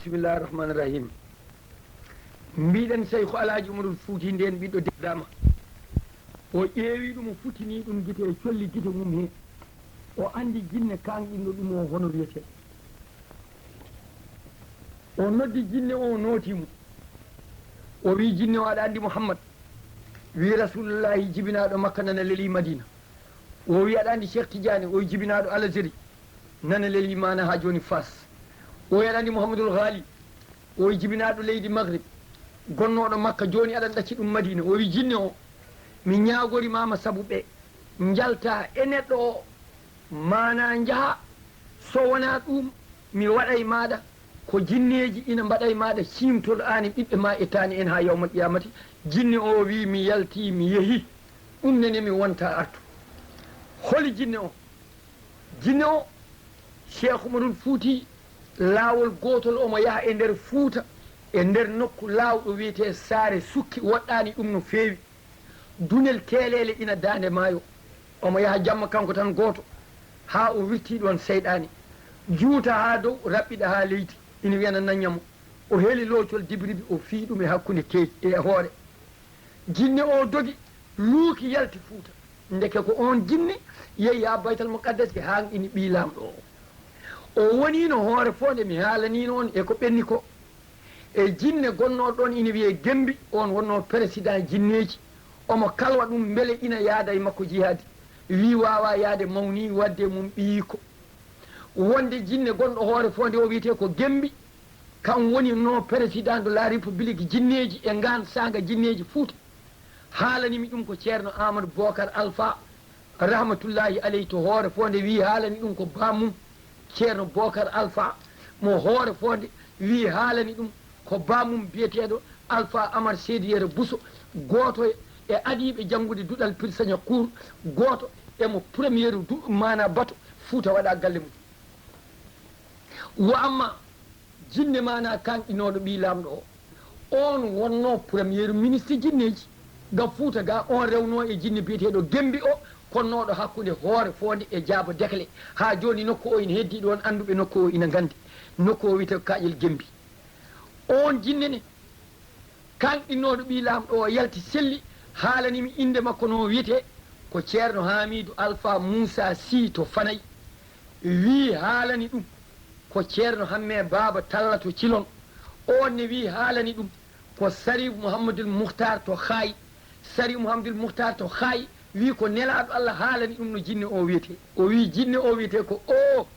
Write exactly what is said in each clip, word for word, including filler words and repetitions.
Bismillahi rahmani rahim. Mbiɗen Seyku Alaaji Umarul Fuuti ndeen ɓiɗɗo debbo dama. O ƴeewi ɗum, o futini ɗum gite, e colli gite mum he. O anndi jinne kaanɗinɗo ɗum o hono wiyetee. O noddi jinne o, o nooti mo. O wi jinne o, "Aɗa anndi Muhammad?" Wi, "Rasulullahi jibinaaɗo Makka nana leli Madina." O wi, "Aɗa anndi Cheikh Tidiane?" O wi, "Jibinaaɗo Algérie nana leli mana ha jooni Faas." O wi, "Aɗa anndi Mouhamadoul Ghali?" O wi, "Jibinaaɗo leydi Maghrib, gonnooɗo Makka, jooni aɗa ɗacci ɗum Madina." O wi, "Jinne o, mi ñaagori mama sabu ɓe njalta e neɗɗo o, mana njaha, so wonaa ɗum mi waɗay maaɗa ko jinneeji ina mbaɗay maaɗa ciimtol, aan e ɓiɓɓe ma e taani en haa yawmal qiyamati." Jinne o wi, "Mi yalti, mi yehi, ɗum nene mi wonta artu." Holi jinne o? Jinne o, Cheikh Umarul Fuuti, laawol gootol omo yaha e nder Fuuta, e nder nokku laawɗo wiyetee Saare Sukki, woɗɗaani ɗum no feewi. Dunel teeleele ina daande maayo. Omo yaha jamma kanko tan gooto, haa o wirtii ɗoon seyɗaani. Juuta haa dow, raɓɓiɗa haa leydi, ina wiyana nanña mo. O heli loocol dibribi, o fii ɗum e hakkunde keeci e hoore. Jinne o dogi, luuki, yalti Fuuta. Ndeke ko oon jinne yehi haa Baytal Muqaddasi, haanɗini ɓii laamɗo o. O woniino hoore foonde, mi haalaniino on e ko ɓenni ko. E jinne gonnooɗo ɗoon ina wiyee Gembi, oon wonnoo président jinneeji. Omo kalwa ɗum mbele ina yaada e makko jihaadi. Wii waawaa yaade, mawnii, waɗde mum ɓiyiiko. Wonde jinne gonɗo hoore foonde o wiyetee ko Gembi, kam woni no président de la République jinneeji e ngaan saanga jinneeji Fuuta. Haalani mi ɗum ko Ceerno Amadou Bokar Alpha, rahmatullahi aleyhi, to hoore foonde, wii haalani ɗum ko baamum Ceerno Bokar Alpha, mo hoore foonde wii haalani ɗum ko baamum biyeteeɗo Alpha Amar Seydi Yero Bousso, gooto e adiiɓe janngude duɗal Pirsaña Kuur, gooto e mo première du-, maana bato Fuuta waɗa galle mum. Wa amma jinne maana kanɗinooɗo ɓii laamɗo o, oon wonnoo première ministre jinneeji. Ga Fuuta ga, oon rewnoo e jinne biyeteeɗo Gembi o, konnooɗo hakkunde hoore foonde e Jaaba Dekle. Haa jooni nokku o ina heddii ɗoon, annduɓe nokku o ina nganndi. Nokku o wiyetee ko Kaaƴel Gembi. Oon jinne ne, kanɗinooɗo ɓii laamɗo o, yalti selli, haalani mi innde makko no wiyetee ko Ceerno Haamiidu Alfa Muusa Sii to Fanay. Wii haalani ɗum ko Ceerno Hammee Baaba Talla to Cilon. Oon ne wii haalani ɗum ko Sarif Muhammadul Muhtaar to Haay. Sarif Muhammadul Muhtaar to Haay wii ko Nelaaɗo Allah haalani ɗum no jinne o wiyetee. O wii jinne o wiyetee ko o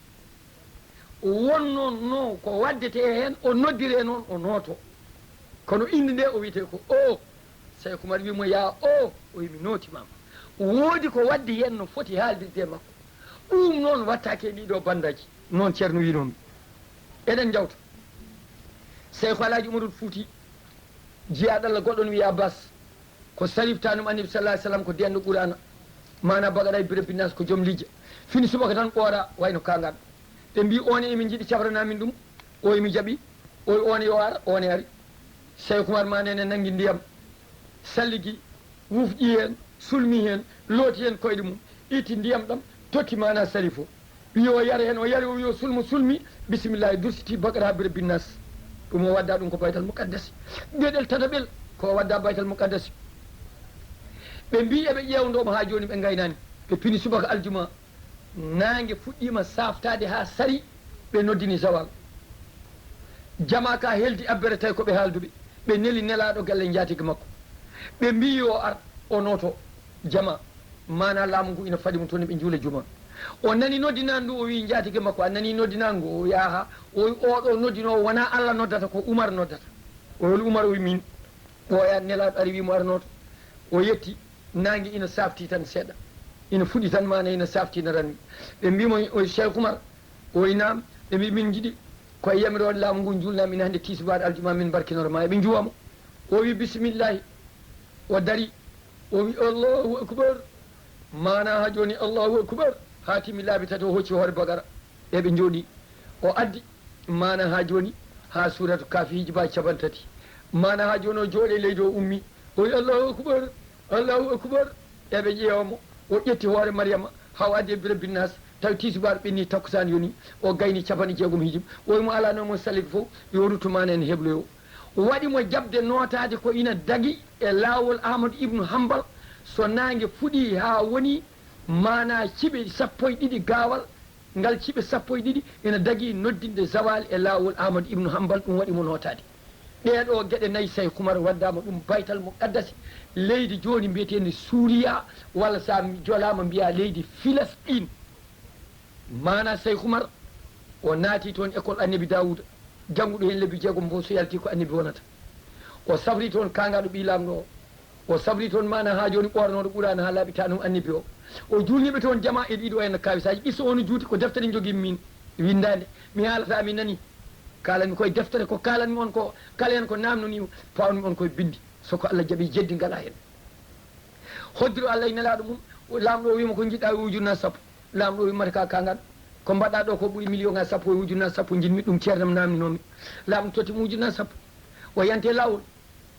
wonnoo ko waddetee heen, o noddiree noon, o nootoo. Kono innde nde o wiyetee ko o. Seyku Umar wii mo, "Yaa o." O wii, "Mi nootimaama." Woodi ko waddi heen no foti haaldirde e makko. Ɗum noon wattaake e ɗii ɗoo bandaaji. Noon Ceerno wiinoo mi. Eɗen njawta. Seyku Alaaji Umarul Fuuti, jiyaaɗo Allah goɗɗo no wiyee Abbas, ko Sarif taanum Annabi sallallahu alaihi wasallam, ko deenɗo Qur'aana, maana Baqara e Birabbi Naas, ko joom lijja. Fini subaka tan ɓoora wayno kaangal. Ɓe mbii, "Oon e min njiɗi cafrana min ɗum." O wi, "Mi jaɓi." O wi, "Oon yo ar." Oon e ari. Seyku Umar ma nene nanngi ndiyam, salligi, wufƴi heen, sulmi heen, looti heen koyɗe mum, itti ndiyam ɗam, totti maana Sarif o. Wi o yar heen, o yari, o wi o sulmo, sulmi, bisimillahi, dursiti Baqara haa Birabbi Naas. Ɗum o wadda ɗum ko Baytal Muqaddasi. Geɗel tataɓel ko o wadda Baytal Muqaddasi. Ɓe mbii eɓe ƴeewndoo mo haa jooni, ɓe ngaynaani. Ɓe pini subaka aljuma, naange fuɗɗiima saaftaade haa sari, ɓe noddini zawal. Jama ka heldi abbere, tawi ko ɓe haalduɓe. Ɓe neli nelaaɗo galle njaatige makko. Ɓe mbii yo ar, o nooto. Jama, maana laamu ngu ina faɗi mo toon, ɓe njuula juma. O nani noddinaandu, o wii njaatige makko, "A nani noddinaandu?" O wii, "Aha." O wii, "Oɗo noddinoowo wonaa Allah noddata, ko Umar noddata." O wii, "Umar?" O wii, "Min." Ɓooya nelaaɗo ari, wii mo, "Ar nooto." O yetti, naange ina saafti tan seeɗa. Ina fuɗi tan, maana ina saafti, ina ranni. Ɓe mbii mo, o Cheikh Umar, o wii, "Naam." Ɓe mbii, "Min njiɗi ko e yamiroore laamu ngu njuulnaa min hannde tiisubaar aljuma, min mbarkinora ma." Eɓe njuwa mo. O wii, "Bisimillahi." O dari, o wii, "Allahu akbar." Maana haa jooni, "Allahu akbar." Haa timmi laabi tati, o hocci hoore Baqara. Eɓe njooɗi. O addi maana haa jooni, haa suuratu Kaafi, hijibaaji capanɗe tati. Maana haa jooni, o jooɗi e leydi, o ummi. O wii, "Allahu akbar, Allahu akbar." Eɓe ƴeewa mo. O ƴetti hoore Maryama, haa o addi e Birabbi Naas. Tawi tisibaar ɓenni, takkusaan yoni, o gayni capanɗe jeegom hijib. Oy mo alaa noon mo sallike fof, yo ruttu maana en hebloyo. Waɗi mo jaɓde nootaade ko ina dagi e laawol Ahmadu Ibnu Hambal, so naange fuɗii haa woni maana ciɓe sappo e ɗiɗi gaawal, ngal ciɓe sappo e ɗiɗi ina dagi noddinde zawal e laawol Ahmadu Ibnu Hambal, ɗum waɗi mo nootaade. Ɗee ɗoo geɗe nayi, Sayku Umar waddaama ɗum Baytal Muqaddasi, leydi jooni mbiyeteendi Suuriya, walla so a jolaama mbiyaa leydi Filastiin. Maana Sayku Umar, o naati toon école Annabi Daawuda, jannguɗo heen lebbi jeegom, mbo so yalti ko Annabi wonata. O safri toon kaangaaɗo ɓii laamɗo o. O safri toon maana haa jooni ɓoornooɗo Quraana haa laaɓi tanum Annabi o. O juulni ɓe toon jamaa e ɗiɗo en kawisaaji. Qissa o no juuti, ko deftere njogii min winndaande. Mi haalata, mi nani. Kaalanmi koye deftere, ko kaalanmi on ko, kala heen ko naamnonii, pawanmi on koye binndi. So ko Allah jaɓi, jeddi ngalaa heen. Hoddiro Allah e Nelaaɗo mum, laamɗo o wiima, "Ko njiɗɗaa?" O wi, "Ujunnaaji sappo." Laamɗo o wi, "Mata ka kaangal, ko mbaɗɗaa ɗo ko ɓuri million ŋaaji sappo." O wi, "Ujunnaaji sappo njiɗmi, ɗum ceernam naamnanoo mi." Laamɗo totti mo ujunnaaji sappo. O yanti e laawol,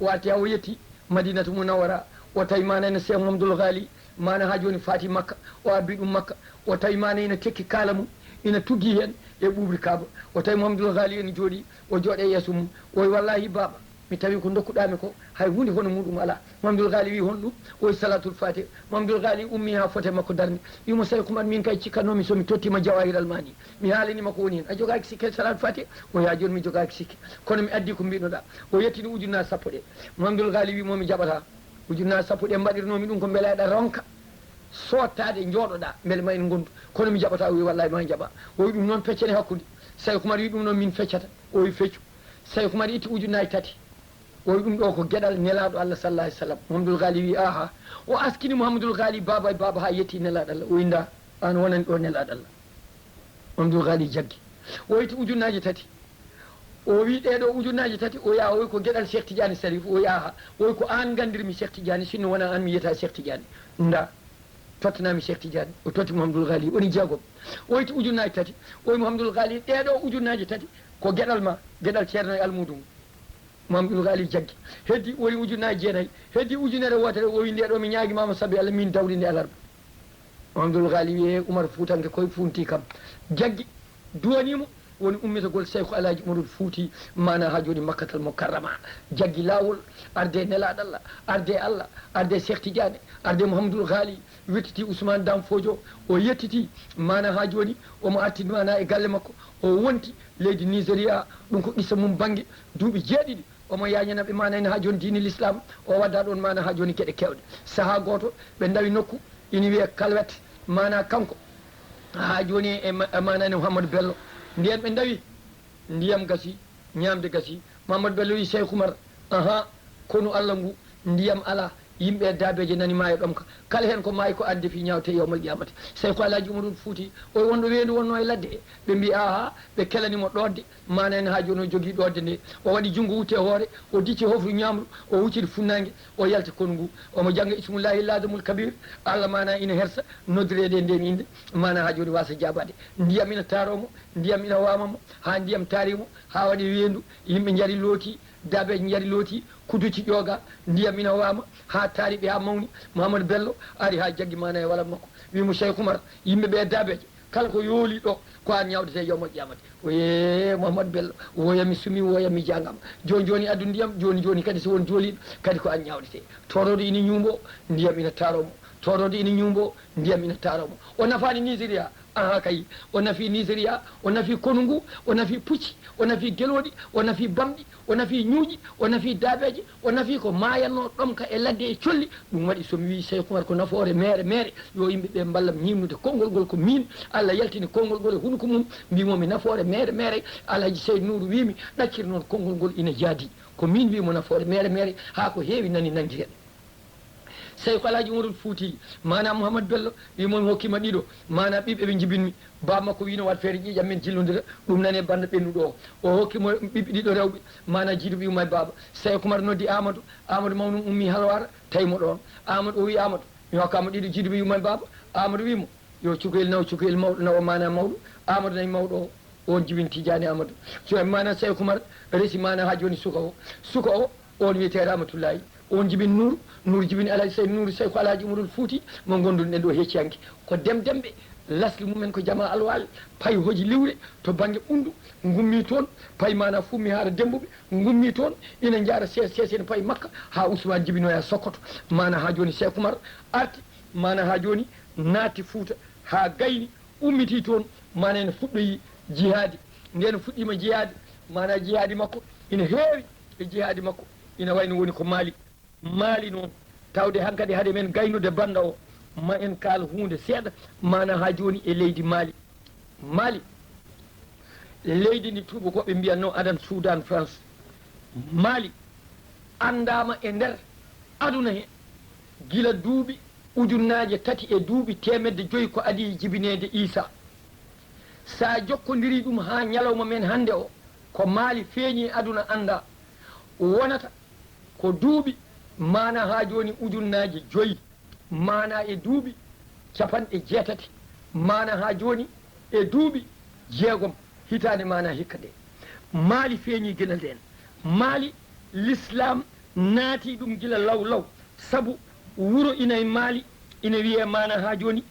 o arti haa o yetti Madinatu Munawwara. O tawi maana ene Seex Muhammadul Gaali, maana haa jooni faati Makka. O abbi ɗum Makka. O tawi maana ina tekki kaala mum, ina tuggi heen e ɓuuɓri Kaaba. O tawi Muhammadul Gaali ene jooɗii, o jooɗii e yeeso mum. O wi, "Wallaahi, baaba, mi tawi ko ndokkuɗaa mi ko, hay huunde hono muuɗum alaa." Mamadul Gaali wi, "Honɗum?" O wi, "Salaatul Faatiha." Mamadul Gaali ummi haa foto e makko darni, wi mo, "Sayku Umar, min kay cikkatnoomi so mi tottiima Jawaahiral Maani, mi haalanii ma ko woni heen. A jogaaki sikke e Salaatul Faatiha?" O wi, "Haa jooni mi jogaaki sikke, kono mi addi ko mbiɗnoɗaa." O yettini ujunnaaji sappo ɗe. Mamadul Gaali wi mo, "Mi jaɓataa. Ujunnaaji sappo ɗe mbaɗirnoomi ɗum ko mbele aɗa ronka soottaade, njooɗoɗaa, mbele ma en ngondu. Kono mi jaɓataa." O wi, "Wallaahi, ma njaɓaa." O wi, "Ɗum noon, feccane hakkunde." Sayku Umar wi, "Ɗum noon, min feccata." O wi, "Feccu." Sayku Umar itti ujunnaaji tati. O wi, "Ɗum ɗo ko geɗal Nelaaɗo Allah, sallallahu alaihi wasallam." Muhammadul Gaali wi, "Aha." O askini Muhammadul Gaali baaba e baaba haa yetti Nelaaɗo Allah. O wi, "Nda, aan wonani ɗo Nelaaɗo Allah." Muhammadul Gaali jaggi. O itti ujunnaaji tati. O wi, "Ɗee ɗo ujunnaaji tati." O yaa, o wi, "Ko geɗal Cheikh Tidiane Sarif." O wi, "Aha." O wi, "Ko aan nganndirmi Cheikh Tidiane, sinno wonaa aan mi yiyataa Cheikh Tidiane. Nda, tottanaa mi Cheikh Tidiane." O totti Muhammadul Gaali, woni jeegom. O itti ujunnaaji tati. O wi, "Muhammadul Gaali, ɗee ɗo ujunnaaji tati ko geɗal ma, geɗal Ceerno e almuudo mum." Mamadou Ghali jaggi. Heddi, o wi, "Ujunnaaji jeenayi." Heddi ujunere wootere, o wi, "Nde ɗo mi ñaagi ma mo sabi Allah, min dawri nde alarba." Mamadou Ghali wi, "E Umar Fuutanke koye funti kam." Jaggi, duwani mo, woni ummitagol Seyku Alhaji Umarul Fuuti, maana haa jooni Makkatal Mukarrama. Jaggi laawol, arde Nelaaɗo Allah, arde Allah, arde Cheikh Tidiane, arde Mouhamadoul Ghali, wettiti Ousmane Dam Fodio, o yettiti, maana haa jooni omo arti maana e galle makko, o wonti leydi Nigeria, ɗum ko qissa mum bannge duuɓi jeeɗiɗi, omo yaañana ɓe maana ene haa jooni diine l'islam, o wadda ɗoon maana haa jooni geɗe keewɗe. Sahaa gooto, ɓe ndawi nokku, ina wiyee Kalwet, maana kanko, haa jooni e ma-, e maana ene Mouhamadou Bello. Ndeen ɓe ndawi, ndiyam gasi, ñaamde gasi. Mouhamadou Bello wi, "Seyku Umar, aha, konu Allah ngu, ndiyam alaa, yimɓe e daabeeje nani maayo ɗomka. Kala heen ko maayi ko aan defi, ñaawte yawmal qiyamati." Seyku Alhaji Umarul Fuuti, o wonɗo weendu wonnoo e ladde he. Ɓe mbi, "Aha, ɓe kelani mo ɗoodde." Maana en haa jooni o jogii ɗoodde nde. O waɗi junngo wutte e hoore, o dicci hofru ñaamru, o wucciti funnaange, o yalti konu ngu. Omo jannga Ismullahi Lazamul Kabir, Allah maana ina hersa, noddireede e ndeen innde, maana haa jooni waasa jaabaade. Ndiyam ina taaroo mo, ndiyam ina waama mo, haa ndiyam taari mo, haa waɗi weendu, yimɓe njari looti, daabeeje njari looti, kuduci ƴooga, ndiyam ina waama, haa taari ɓe haa mawni. Mouhamadou Bello ari haa jaggi maana e walal makko, wi mo, "Seyku Umar, yimɓe ɓe daabeeje, kala ko yooli ɗo, ko aan ñaawdete yawmal qiyamati." O, "Ee, Mouhamadou Bello, woya mi sumi, woya mi jaangama. Jooni jooni addu ndiyam, jooni jooni kadi so won jooliiɗo, kadi ko aan ñaawdete." Tooroodo ina ñuumbo, ndiyam ina taaroo mo. Tooroodo ina ñuumbo, ndiyam ina taaroo mo. O nafaani Nigeria, aha kay, o nafi Nigeria, o nafi konu ngu, o nafi pucci, o nafi gelooɗi, o nafi bamɗi, o nafi ñuuƴi, o nafi daabeeje, o nafi ko maayatnoo ɗomka e ladde e colli. Ɗum waɗi so mi wii Seyku Umar ko nafoore meere meere, yo yimɓe ɓe mballam ñiimnude konngol ngol, ko miin Allah yaltini konngol ngol e hunuko mum, mbiimi nafoore meere meere. Alhaji Seydi Nuuru wiimi, "Ɗaccir noon konngol ngol ina jaadi." Ko miin wiimo nafoore meere meere, haa ko heewi nani nanngi heen. Seyku Alhaji Umarul Fuuti, maana Mouhamadou Bello, wi mo, "Mi hokkii ma ɗiɗo, maana ɓiɓɓe ɓe njibinmi." Baaba makko wiino, "Waɗ feere ƴiiƴam men jillondira, ɗum nane bannda ɓennuɗo o." O hokki mo ɓiɓɓe ɗiɗo rewɓe, maana Jiidu ɓiyum e baaba. Seyku Umar noddi Amadou, Amadou mawnum ummi Halwaar, tawi mo ɗoon. Amadou o wi, "Amadou, mi hokkaama ɗiɗo, Jiidu ɓiyum e baaba." Amadou wi mo, "Yo cukalel naw, cukalel mawɗo nawa maana mawɗo." Amadou nayi mawɗo o, oon jibini Tijaani Amadou. So maana Seyku Umar resi maana haa jooni suka o. Suka o, oon wiyetee Rahmatullahi. Oon jibini Nuuru, Nuuru jibini Alhaji Seydi Nuuru, Seyku Alhaji Umarul Fuuti, mo ngonduɗen ɗo hecci hanki. Ko demdemɓe, Lasli mumen ko Jama Alwaali, payi hoji liwre to bannge Ɓunndu, ngummii toon, payi maanaa Fummi Haara Demmbuɓe, ngummii toon, ina njaara sees sees, ina payi Makka, haa Usmaan jibinoya Sokoto. Maanaa haa jooni Seek Umar arti, maanaa haa jooni naatti Fuuta, haa gayni, ummitii toon, maanaa ina fuɗɗoyi jihaadi. Ndeen fuɗɗiima jihaadi, maanaa jihaadi makko ina heewi e jihaadi makko ina wayi no woni ko Maali. Maali noon, tawde hankadi hade men gaynude bannda o, ma en kaal huunde seeɗa, maanaa haa jooni e leydi Maali. Maali, leydi ndi tuubakooɓe mbiyatnoo adan Suudan France. Maali anndaama e nder aduna he gila duuɓi ujunnaaje tati e duuɓi teemedde joyi ko adii jibineede Iisaa. So a jokkondirii ɗum haa ñalawma men hannde o, ko Maali feeñi e aduna anndaa, wonata ko duuɓi, maanaa haa jooni ujunnaaje joyi, maanaa e duuɓi capanɗe jeetati, maanaa haa jooni e duuɓi jeegom hitaande maanaa hikka nde. Maali feeñi gila ndeen. Maali, lislaam naati ɗum gila law law, sabu wuro ina e Maali ina wiyee maanaa haa jooni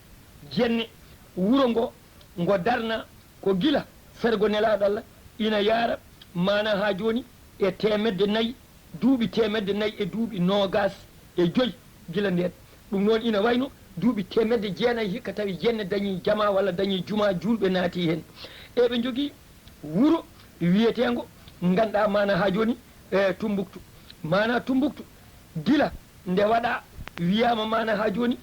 Jenne. Wuro ngo, ngo darna ko gila fergo Nelaaɗo Allah ina yaara maanaa haa jooni e teemedde nayi, duuɓi teemedde nayi e duuɓi noogaas e joyi gila ndeen. Ɗum noon ina wayno duuɓi teemedde jeenayi hikka tawi Jenne dañii jamaa walla dañii jumaa, juulɓe naati heen. Eɓe njogii wuro wiyeteengo, ngannduɗaa maanaa haa jooni, e Tumbuktu. Maanaa Tumbuktu, gila nde waɗaa, wiyaama maanaa haa jooni,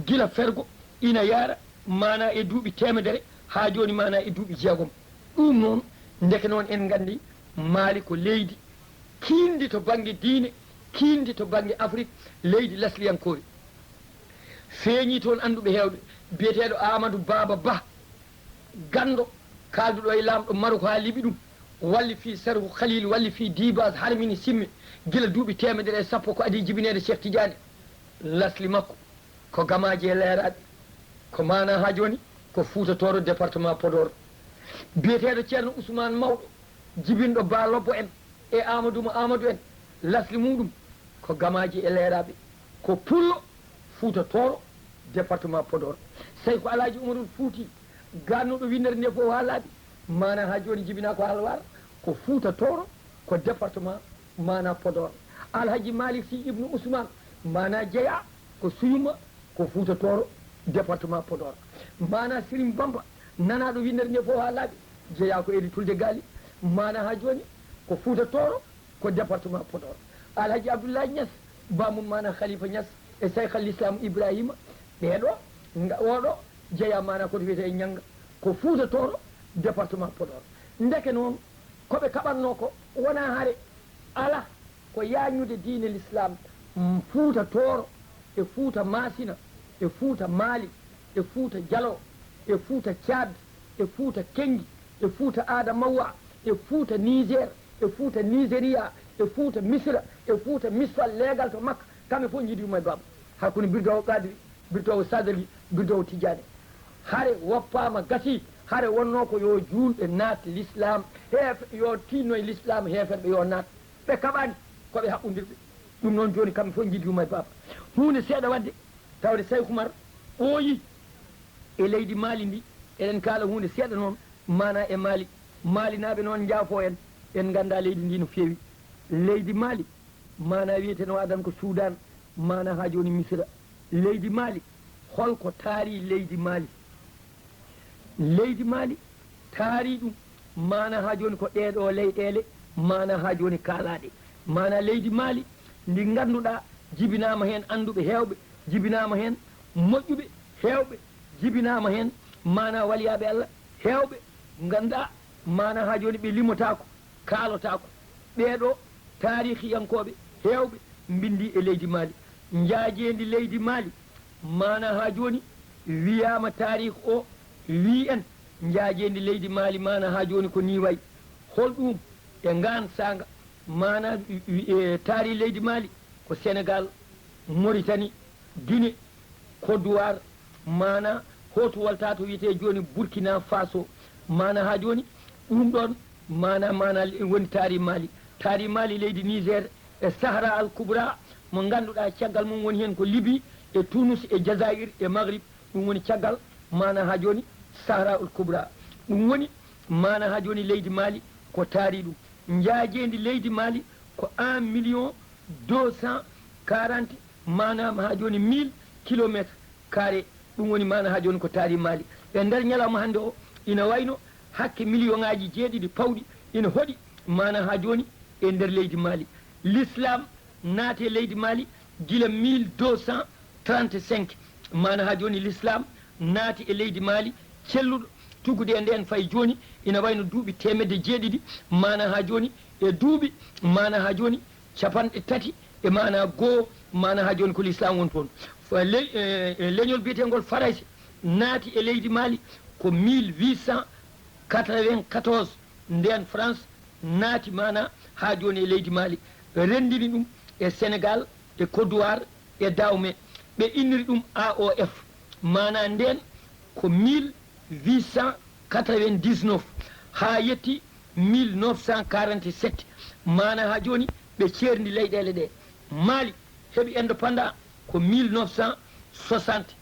gila fergo ina yaara maanaa e duuɓi teemedere haa jooni maanaa e duuɓi jeegom. Ɗum noon, ndeke noon en nganndi Maali ko leydi kiiɗndi to bannge diine, kiiɗndi to bannge Afrik, leydi lasliyankoori. Feeñii toon annduɓe heewɓe, biyeteeɗo Aamadu Baaba Bah, ganndo, kaalduɗo e laamɗo Marok haa liɓi ɗum, walli fii Sarhu Khalil, walli fii Dibaas, harmini simme, gila duuɓi teemedere e sappo ko adii jibineede Cheikh Tidiane. Lasli makko ko Gamaaji e Leeraaɓe, ko maanaa haa jooni ko Fuuta Tooro, département Podor. Biyeteeɗo Ceerno Usmaan Mawɗo, jibinɗo Ba Lobbo en e Aamadu Mo Aamadu en, lasli muuɗum ko Gamaaji e Leeraaɓe, ko Pullo, Fuuta Tooro, département Podor. Sayku Alaaji Umarul Fuuti, gannuɗo winndere nde fof haa laaɓi, maanaa haa jooni jibinaa ko Halwaar, ko Fuuta Tooro, ko département maanaa Podor. Alhaji Malik Sy Ibnu Usmaan, maanaa jeyaa ko Suyuma, ko Fuuta Tooro, département Podor. Maanaa Sirim Bamba, nanaaɗo winndere nde fof haa laaɓi, jeyaa ko Eri Tulde Gaali, maanaa haa jooni ko Fuuta Tooro, ko département Podor. Alhaji Abdoulaye Niass, baamun maanaa Khalifa Niass e Cheikh al Islam Ibrahima, ɓeeɗo, nga-, oɗo jeyaa maanaa ko to wiyetee Ñannga, ko Fuuta Tooro, département Podor. Ndeke noon, ko ɓe kaɓatnoo ko wonaa hare, alaa, ko yaajnude diine Lislaam, mm, Fuuta Tooro, e Fuuta Maasina, e Fuuta Maali, e Fuuta Jaloo, e Fuuta Caad, e Fuuta Kenngi, e Fuuta Aadamawwa, e Fuuta Niijeer, e Fuuta Niijeriya, e Fuuta Misira, e Fuuta Misfal, leegal to Makka, kamɓe fof njiidi yumma e baaba. Hakkunde Birdawo Qadiri, Birdawo Sadali, Birdawo Tijjaani. Hare woppaama, gasii. Hare wonnoo ko yo juulɓe naat Lislaam, heef-, yo tiinno e Lislaam, heeferɓe yo naat. Ɓe kaɓaani, ko ɓe haɓɓondirɓe. Ɗum noon jooni kamɓe fof njiidi yumma e baaba. Huunde seeɗa waɗde, tawde Sayku Umar ɓooyi e leydi Maali ndi, eɗen kaala huunde seeɗa noon, maanaa e Maali. Maalinaaɓe noon njaafoo en, en nganndaa leydi ndi no feewi. Leydi Maali, maanaa wiyetee no adan ko Suudaan, maanaa haa jooni Misira. Leydi Maali, hol ko taari leydi Maali? Leydi Maali, taari ɗum, maanaa haa jooni ko ɗee ɗoo leyɗeele, maanaa haa jooni kaalaaɗe. Maanaa leydi Maali, ndi ngannduɗaa jibinaama heen annduɓe heewɓe, jibinaama heen moƴƴuɓe heewɓe, jibinaama heen maanaa waliyaaɓe Allah heewɓe, ngannduɗaa maanaa haa jooni ɓe limotaako, kaalotaako. Ɓee ɗoo taariihiyankooɓe heewɓe mbinndii e leydi Maali. Njaajeendi leydi Maali, maanaa haa jooni wiyaama taariik o wii en, njaajeendi leydi Maali, maanaa haa jooni ko nii wayi. Hol ɗuum e ngaan saanga, maanaa wi-, wi-, e taari leydi Maali ko Senegaal, Moritani, Gine, Kodduwaar, maanaa hoto walta to wiyetee jooni Burkina Faso. Maanaa haa jooni ɗum ɗoon, maanaa, maanaa le-, woni taari Maali. Taari Maali leydi Niger e Sahara al Kubra, mo ngannduɗaa caggal mum woni heen ko Libi e Tunus e Jazair e Maghrib. Ɗum woni caggal maana haa jooni Sahara ul Kubra. Ɗum woni maana haa jooni leydi Mali ko taari ɗum. Njaajeendi leydi Mali ko un million deux cent quarante, maanaam haa jooni mille kilomètres carrés. Ɗum woni maana haa jooni ko taari Mali. E nder ñalawma hannde o, ina wayno hakke miliyoŋaaji jeeɗiɗi pawɗi ina hoɗi maana haa jooni e nder leydi Mali. L'islam naati e leydi Mali gila mille deux cent trente-cinq. Maana haa jooni l'islam naati e leydi Mali celluɗo, tuggude e ndeen fayi jooni ina wayno duuɓi teemedde jeeɗiɗi maana haa jooni, e duuɓi maana haa jooni capanɗe tati e maana goo, maana haa jooni ko l'islam woni toon. Fa-, le-, e, e leñol biyeteengol Farayse naati e leydi Mali ko mille huit cent quatre-vingt-quatorze, ndeen France naati maana haa jooni e leydi Mali, renndini ɗum e Senegal, e Côte d'Ivoire, e Dahomey. Ɓe inniri ɗum A O F, maana ndeen ko mille huit cent quatre-vingt-dix-neuf haa yetti mille neuf cent quarante-sept, maana haa jooni ɓe ceerndi leyɗeele ɗe. Mali heɓi indépendance ko mille neuf cent soixante,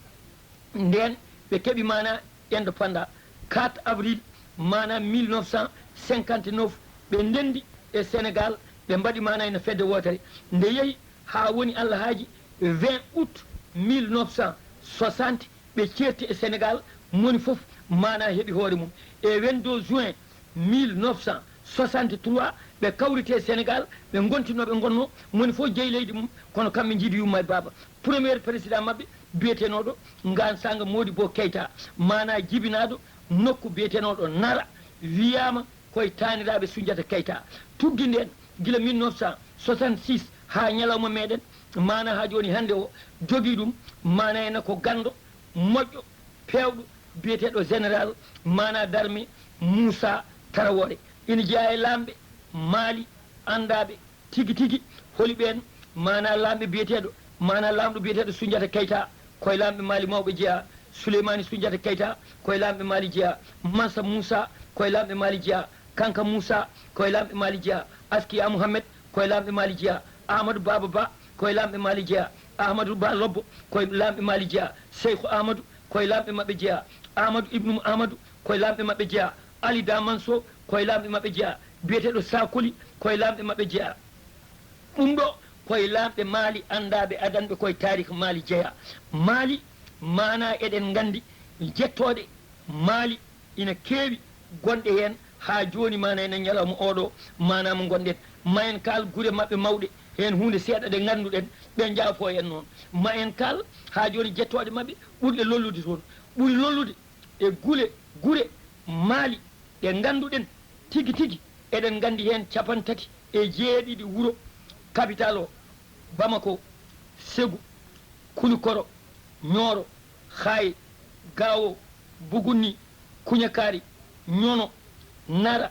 ndeen ɓe keɓi maana indépendance. Quatre avril maana mille neuf cent cinquante-neuf, ɓe ndenndi e Senegal, ɓe mbaɗi maana ina fedde wootere. Nde yehi haa woni Allah haaji, vingt août mille neuf cent soixante, ɓe ceerti e Senegal, moni fof maana heɓi hoore mum. E vingt-deux juin mille neuf cent soixante-trois, ɓe kawriti e Senegal, ɓe ngonti no ɓe ngonnoo, moni fof jeyi leydi mum, kono kamɓe njiidi yumma e baaba. Premier président maɓɓe biyetenooɗo Ngan Sanga Modibo Keita, maana jibinaaɗo nokku biyetenooɗo Nara, wiyaama koye taaniraaɓe Sunjata Keita. Tuggi ndeen gila mille neuf cent soixante-six haa ñalawma meeɗen, maana haa jooni hannde o, jogii ɗum, maana ena ko ganndo, moƴƴo, peewɗo, biyeteeɗo général, maana d'armée Moussa Traoré. Ina jeyaa e laamɓe Mali, anndaaɓe tigi tigi holi ɓeen, maana laamɓe biyeteeɗo, maana laamɗo biyeteeɗo Sunjata Keita, koye laamɓe Mali mawɓe jeyaa. Souleymani Sunjata Keita, koye laamɓe Mali jeyaa. Mansa Moussa, koye laamɓe Mali jeyaa. Kanka Moussa, koye laamɓe Mali jeyaa. Askiya Mohamed, koye laamɓe Mali jeyaa. Amadou Baba Ba, koye laamɓe Mali jeyaa. Amadou Ba Lobbo, koye laamɓe Mali jeyaa. Seyku Amadou, koye laamɓe maɓɓe jeyaa. Amadou Ibnu Amadou, koye laamɓe maɓɓe jeyaa. Ali Da Manso, koye laamɓe maɓɓe jeyaa. Biyeteeɗo Sakoli, koye laamɓe maɓɓe jeyaa. Ɗum ɗo koye laamɓe Mali, anndaaɓe, adanɓe koye taarih Mali jeyaa. Mali, maana eɗen nganndi jettooɗe Mali ina keewi gonɗe heen haa jooni, maana ene ñalawma oɗo, maana mo ngonɗen. Ma en kaal gure maɓɓe mawɗe, heen huunde seeɗa ɗe ngannduɗen, ɓe njaafo en noon. Ma en kaal haa jooni jettooɗe maɓɓe ɓurɗe lollude toon. Ɓuri lollude e gule, gure Mali ɗe ngannduɗen tigi tigi, eɗen nganndi heen capantati e jeeɗiɗi wuro, capital o, Bamako, Segu, Kulikoro, Ñooro, Xaaye, Gaawo, Bugunni, Kuñakaari, Ñono, Nara,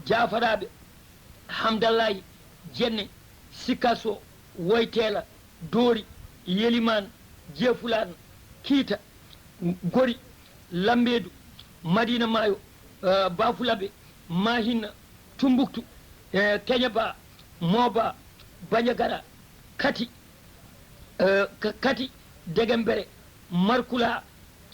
Jaafaraaɓe, Hamdallahi, Jenne, Sikaso, Woyteela, Doori, Yelimaan, Jeefulaan, Kiita, Gori, Lambeedu, Madiina Maayo, eh, Baafulabe, Maahinna, Tumbuktu, eh, Keñeba, Mooba, Banjagara, Kati, eh, Ka-, Kati, Degembere, Markula,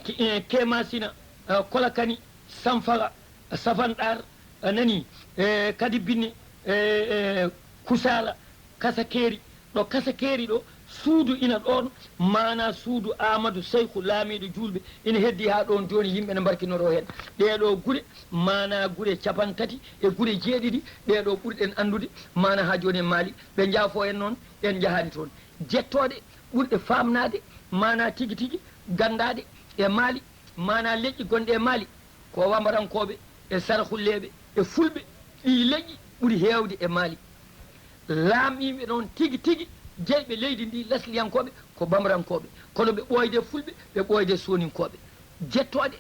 Ki-, eh, Kemasina, eh, Kolakani, Samfara, Safanɗar, a nani, eh, kadi binne, eh, eh, Kusala, Kasakeeri, ɗo Kasakeeri ɗo, suudu ina ɗoon, maana suudu Aamadu Seyku, laamiiɗo juulɓe, ina heddii haa ɗoon jooni, yimɓe ne mbarkinoro heen. Ɗee ɗoo gure, maana gure capantati e gure jeeɗiɗi, ɗee ɗoo ɓurɗen anndude, maana haa jooni e Maali, ɓe njaafo en noon, en njahaani toon. Jettooɗe ɓurɗe faamnaade, maana tigi tigi ganndaade e Maali, maana leƴƴi gonɗe e Maali, ko Wambarankooɓe e Saraxulleeɓe e Fulɓe, ɗii leƴƴi ɓuri heewde e Maali. Laamiiɓe noon tigi tigi jeyɓe leydi ndi, lesliyankooɓe, ko Bambarankooɓe, kono ɓe ɓooyde Fulɓe, ɓe ɓooyde Sooninkooɓe. Jettooɗe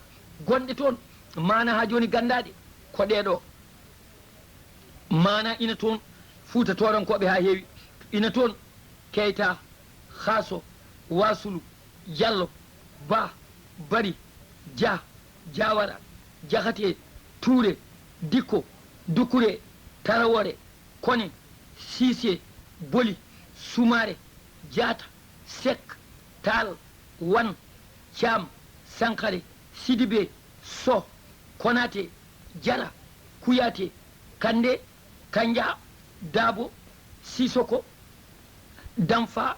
gonɗe toon, maana haa jooni ganndaaɗe, ko ɗee ɗoo. Maana ina toon Fuuta Toorankooɓe haa heewi, ina toon Keyta, Xaaso, Waasulu, Jallo, Ba, Bari, Jah, Jaawara, Jaxate, Tuure, Dikko, Dukure, Tarawore, Kone, Siise, Boli, Sumaare, Jaata, Sek, Taal, Wan, Caam, Sanxare, Sidibe, Soh, Konate, Jara, Kuyate, Kande, Kanja, Dabo, Sisoko, Danfa,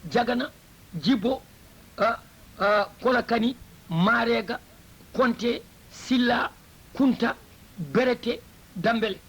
Jagana, Jibo, a, a, Kolakani, Marega, Konte, Silla, Kunta, Berete, Dambele.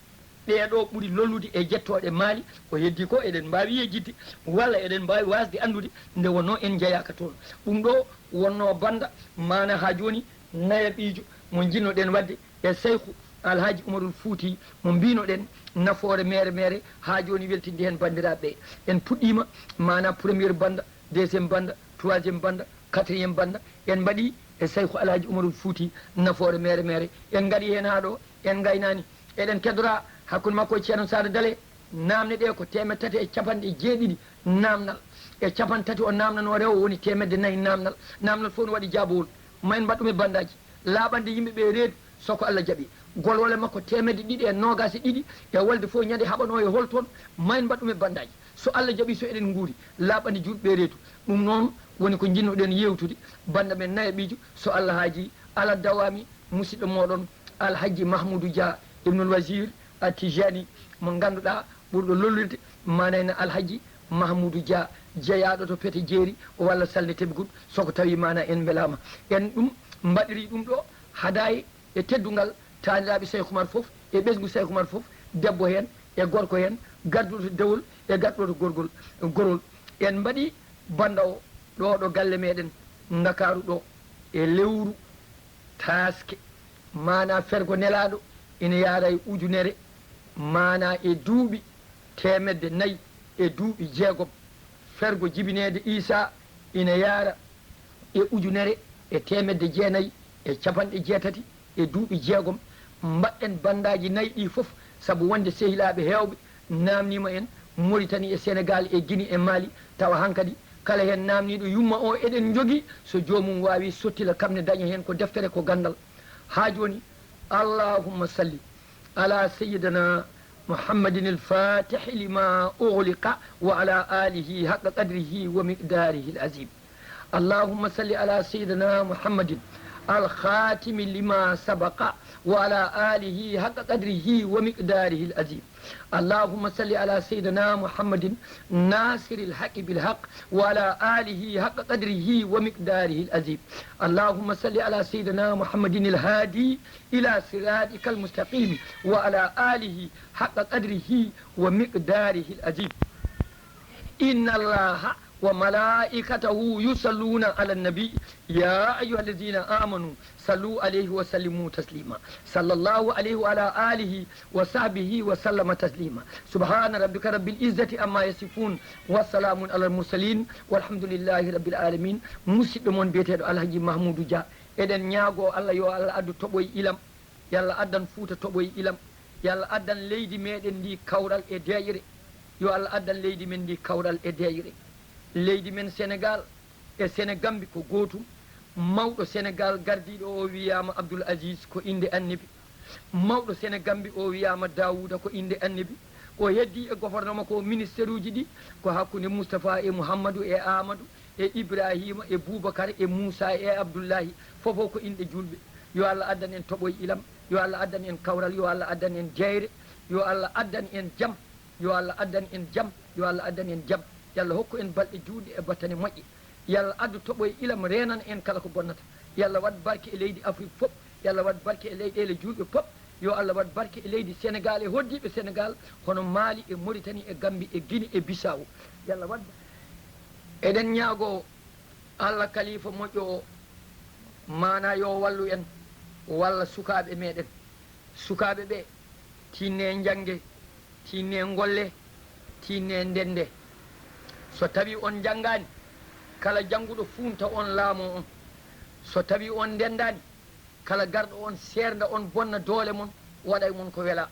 Ɓee ɗoo ɓuri lollude e jettooɗe Maali. Ko heddii ko, eɗen mbaawi yejjitde, walla eɗen mbaawi waasde anndude nde wonnoo en njeyaaka toon. Ɗum ɗoo wonnoo bannda, maanaa haa jooni, nayaɓiijo mo njiɗno-ɗen waɗde e Seyku Alhaaji Umarul Fuuti, mo mbiyno-ɗen nafoore meere meere, haa jooni weltinde heen banndiraaɓe ɓee. En puɗɗiima, maanaa, premier bannda, deuxième bannda, troisième bannda, quatrième bannda, en mbaɗi e Seyku Alhaaji Umarul Fuuti nafoore meere meere. En ngarii heen haa ɗo, en ngaynaani. Eɗen keddora hakkunde makko e Ceerno Saare Dale, naamne ɗee ko teemedde tati e capanɗe jeeɗiɗi naamnal, e capanɗe tati o naamnanoo rewo, woni teemedde nayi naamnal. Naamnal fof no waɗi jaabowol. Ma en mbaɗ ɗum e banndaaji, laaɓande yimɓe ɓee reedu, so ko Alla jaɓi. Golwole makko teemedde ɗiɗi e noogaas e ɗiɗi e wolde fof, ñande haɓanoo e hol toon, ma en mbaɗ ɗum e banndaaji. So Alla jaɓi, so eɗen nguuri, laaɓande juulɓe ɓee reedu. Ɗum noon woni ko njiɗno-ɗen yeewtude bannda men nayaɓiijo, so Alla haajii, alaa dawaami, musidɗo mooɗon Alhajji Mahmuudu Dia Ibnul Wasiir Attijaani, mo ngannduɗaa ɓurɗo lollirde, maanaa ene Alhajji Mahmuudu Dia, jeyaaɗo to Pete Jeeri walla Salnde Tebgud, so ko tawii maanaa en mbelaama. En ɗum mbaɗirii ɗum ɗo hadaye e teddungal taaniraaɓe Seyku Umar fof, e ɓesngu Seyku Umar fof, debbo heen e gorko heen, garduɗo to dewol e garduɗo to gorgol, gorol. En mbaɗi bannda o ɗo, ɗo galle meɗen Ndakaaru ɗo, e lewru taaske, maanaa fergo nelaaɗo ina yaara e ujunere, maanaa e duuɓi teemedde nayi e duuɓi jeegom. Fergo jibineede Iisaa ina yaara e ujunere e teemedde jeenayi e capanɗe jeetati e duuɓi jeegom. Mbaɗɗen banndaaji nayi ɗii fof, sabu wonde sehilaaɓe heewɓe naamniima en, Moritani e Senegaal e Gine e Maali, tawa hankadi kala heen naamniiɗo yumma o eɗen njogii, so joomum waawii sottila kam ne daña heen ko deftere, ko ganndal. Haa jooni, allahumma salli ala sayyidina Muhammadin al-fatihi lima ughliqa wa ala alihi haqqa qadrihi wa miqdarihi al-azim. اللهم صل على سيدنا محمد الخاتم لما سبق وعلى آله حق قدره ومقداره العظيم. اللهم صل على سيدنا محمد ناصر الحق بالحق وعلى آله حق قدره ومقداره العظيم. اللهم صل على سيدنا محمد الهادي إلى صراطك المستقيم وعلى آله حق قدره ومقداره العظيم. إن الله وملائكته يصلون على النبي، يا أيها الذين آمنوا صلوا عليه وسلموا تسليما. صلى الله عليه وعلى آله وصحبه وسلم تسليما. سبحان ربك رب العزة عما يصفون، وسلام على المرسلين، والحمد لله رب العالمين. Musidɗo mon biyeteeɗo Alhaji Mahmuudu Dia, eɗen ñaagoo Allah, yo Allah addu toɓoy ilam, yo Allah addan Fuuta toɓoy ilam, yo Allah addan leydi meɗen ndi kawral e deeƴre, yo Allah addan leydi men ndi kawral e deeƴre. Leydi men Senegaal e Senegambi ko gootum. Mawɗo Senegaal gardiiɗo o wiyaama Abdul Aziz, ko innde Annabi. Mawɗo Senegambi o wiyaama Daawuuda, ko innde Annabi. Ko heddii e gofornoma ko, ministeruuji ɗi, ko hakkunde Mustafaa e Muhammadu e Aamadu e Ibraahiima e Buubakar e Muusaa e Abdullaahi, fof o ko inɗe juulɓe. Yo Allah addan en toɓoy ilam, yo Allah addan en kawral, yo Allah addan en jeyre, yo Allah addan en jam, yo Allah addan en jam, yo Allah addan en jam. Yo Allah hokku en balɗe juutɗe e battane moƴƴe. Yo Allah addu toɓoy ilam, reenana en kala ko bonnata. Yo Allah waɗ barke e leydi Afrik fof. Yo Allah waɗ barke e leyɗeele juulɓe pop. Yo Allah waɗ barke e leydi Senegaal e hoɗdiiɓe Senegaal, hono Maali e Moritani e Gambi e Gine e Bisaawo. Yo Allah waɗ, eɗen ñaagoo Allah kalifa moƴƴo o, maanaa yo wallu en, walla sukaaɓe meɗen. Sukaaɓe ɓe, tinne njannge, tinne ngolle, tinne ndennde. So tawii on njanngaani, kala jannguɗo fuunta on laamoo on. So tawii on ndenndaani, kala garɗo on seernda on, bonna doole mon, waɗa e mon ko welaa.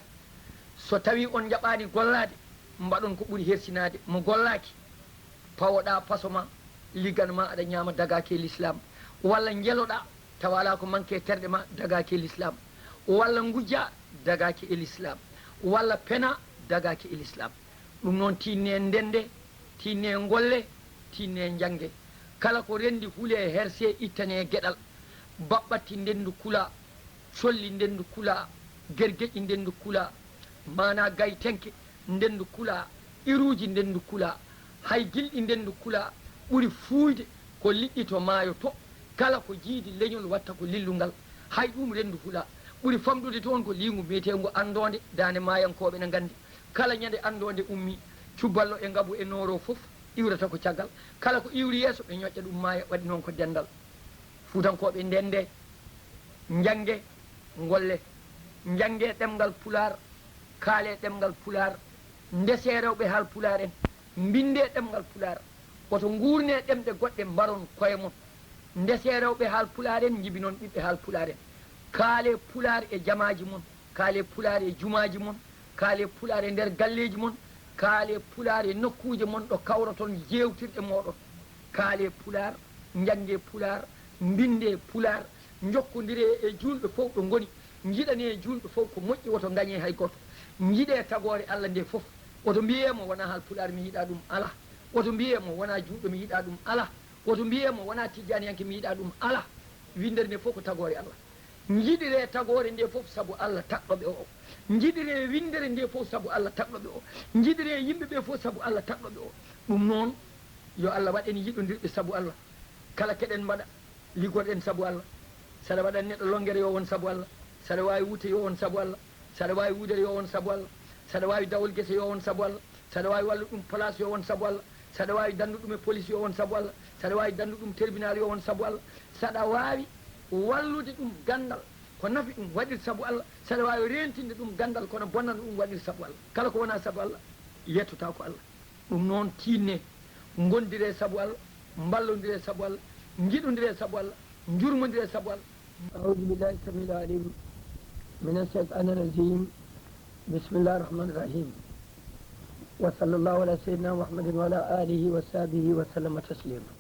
So tawii on njaɓaani gollaade, mbaɗon ko ɓuri hersinaade. Mo gollaaki, pawoɗaa paso ma, liggan ma aɗa ñaama, dagaaki e Lislaam. Walla njeloɗaa, tawa alaa ko manke terɗe ma, dagaaki e Lislaam. Walla ngujjaa, dagaaki e Lislaam. Walla penaa, dagaaki e Lislaam. Ɗum noon, tinne ndennde, tinne ngolle, tinne njannge. Kala ko renndi, hulee, hersee, ittanee geɗal. Baɓɓatti ndenndu kulaa, colli ndenndu kulaa, gergeƴi ndenndu kulaa, maanaa gaytenke ndenndu kulaa, iruuji ndenndu kulaa. Hay gilɗi ndenndu kulaa, ɓuri fuuyde ko liɗɗi to maayo to. Kala ko jiidi leñol watta ko lillungal, hay ɗuum renndu hulaa. Ɓuri famɗude toon ko liingu mbiyeteengu anndoonde, daande maayankooɓe na nganndi. Kala ñande anndoonde ummii, cubballo e ngabu e nooroo fof iwrata ko caggal. Kala ko iwri yeeso, ɓe ñoƴƴa ɗum maaya, waɗi noon ko denndal. Fuutankooɓe, ndenndee, njanngee, ngollee. Njanngee ɗemngal Pulaar, kaalee ɗemngal Pulaar, ndesee rewɓe Haalpulaar en, mbinndee ɗemngal Pulaar. Woto nguurnee ɗemɗe goɗɗe, mbaron koye mon. Ndesee rewɓe Haalpulaar en, njibinon ɓiɓɓe Haalpulaar en. Kaalee Pulaar e jamaaji mon, kaalee Pulaar e jumaaji mon, kaalee Pulaar e nder galleeji mon, kaalee Pulaar e nokkuuje mon ɗo kawroton jeewtirɗe mooɗon. Kaalee Pulaar, njanngee Pulaar, mbinndee Pulaar, njokkondiree e juulɓe fof ɗo ngoni, njiɗanee juulɓe fof ko moƴƴi, woto ngañee hay gooto. Njiɗee tagoore Allah nde fof. Woto mbiyee mo wonaa Haalpulaar mi yiɗaa ɗum, alaa. Woto mbiyee mo wonaa juulɗo mi yiɗaa ɗum, alaa. Woto mbiyee mo wonaa tijjaaniyanke mi yiɗaa ɗum, alaa. Winndere nde fof ko tagoore Allah. Njiɗiree tagoore nde fof sabu Allah tagɗo ɓe o. Njiɗiree winndere nde fof sabu Allah tagɗo ɓe o. Njiɗiree yimɓe ɓe fof sabu Allah tagɗo ɓe o. Ɗum noon, yo Allah waɗ en yiɗondirɓe sabu Allah. Kala keɗen mbaɗa, liggorɗen sabu Allah. Saɗa waɗa neɗɗo lonngere, yo won sabu Allah. Saɗa waawi wuute, yo won sabu Allah. Saɗa waawi wuudere, yo won sabu Allah. Saɗa waawi dawol gese, yo won sabu Allah. Saɗa waawi wallude ɗum place, yo won sabu Allah. Saɗa waawi danndu ɗum e police, yo won sabu Allah. Saɗa waawi danndu ɗum tribunal, yo won sabu Allah. Saɗa waawi wallude ɗum ganndal, ko nafi ɗum, waɗir sabu Allah. Saɗa waawi reentinde ɗum ganndal, kono bonnana ɗum, waɗir sabu Allah. Kala ko wonaa sabu Allah, yettotaako Allah. Ɗum noon, tiinnee, ngondiree sabu Allah, mballondiree sabu Allah, njiɗondiree sabu Allah, njurmondiree sabu Allah. أعوذ بالله السميع العليم من الشيطان الرجيم. بسم الله الرحمن الرحيم. وصلى الله على سيدنا محمد وعلى آله وصحبه وسلم تسليما.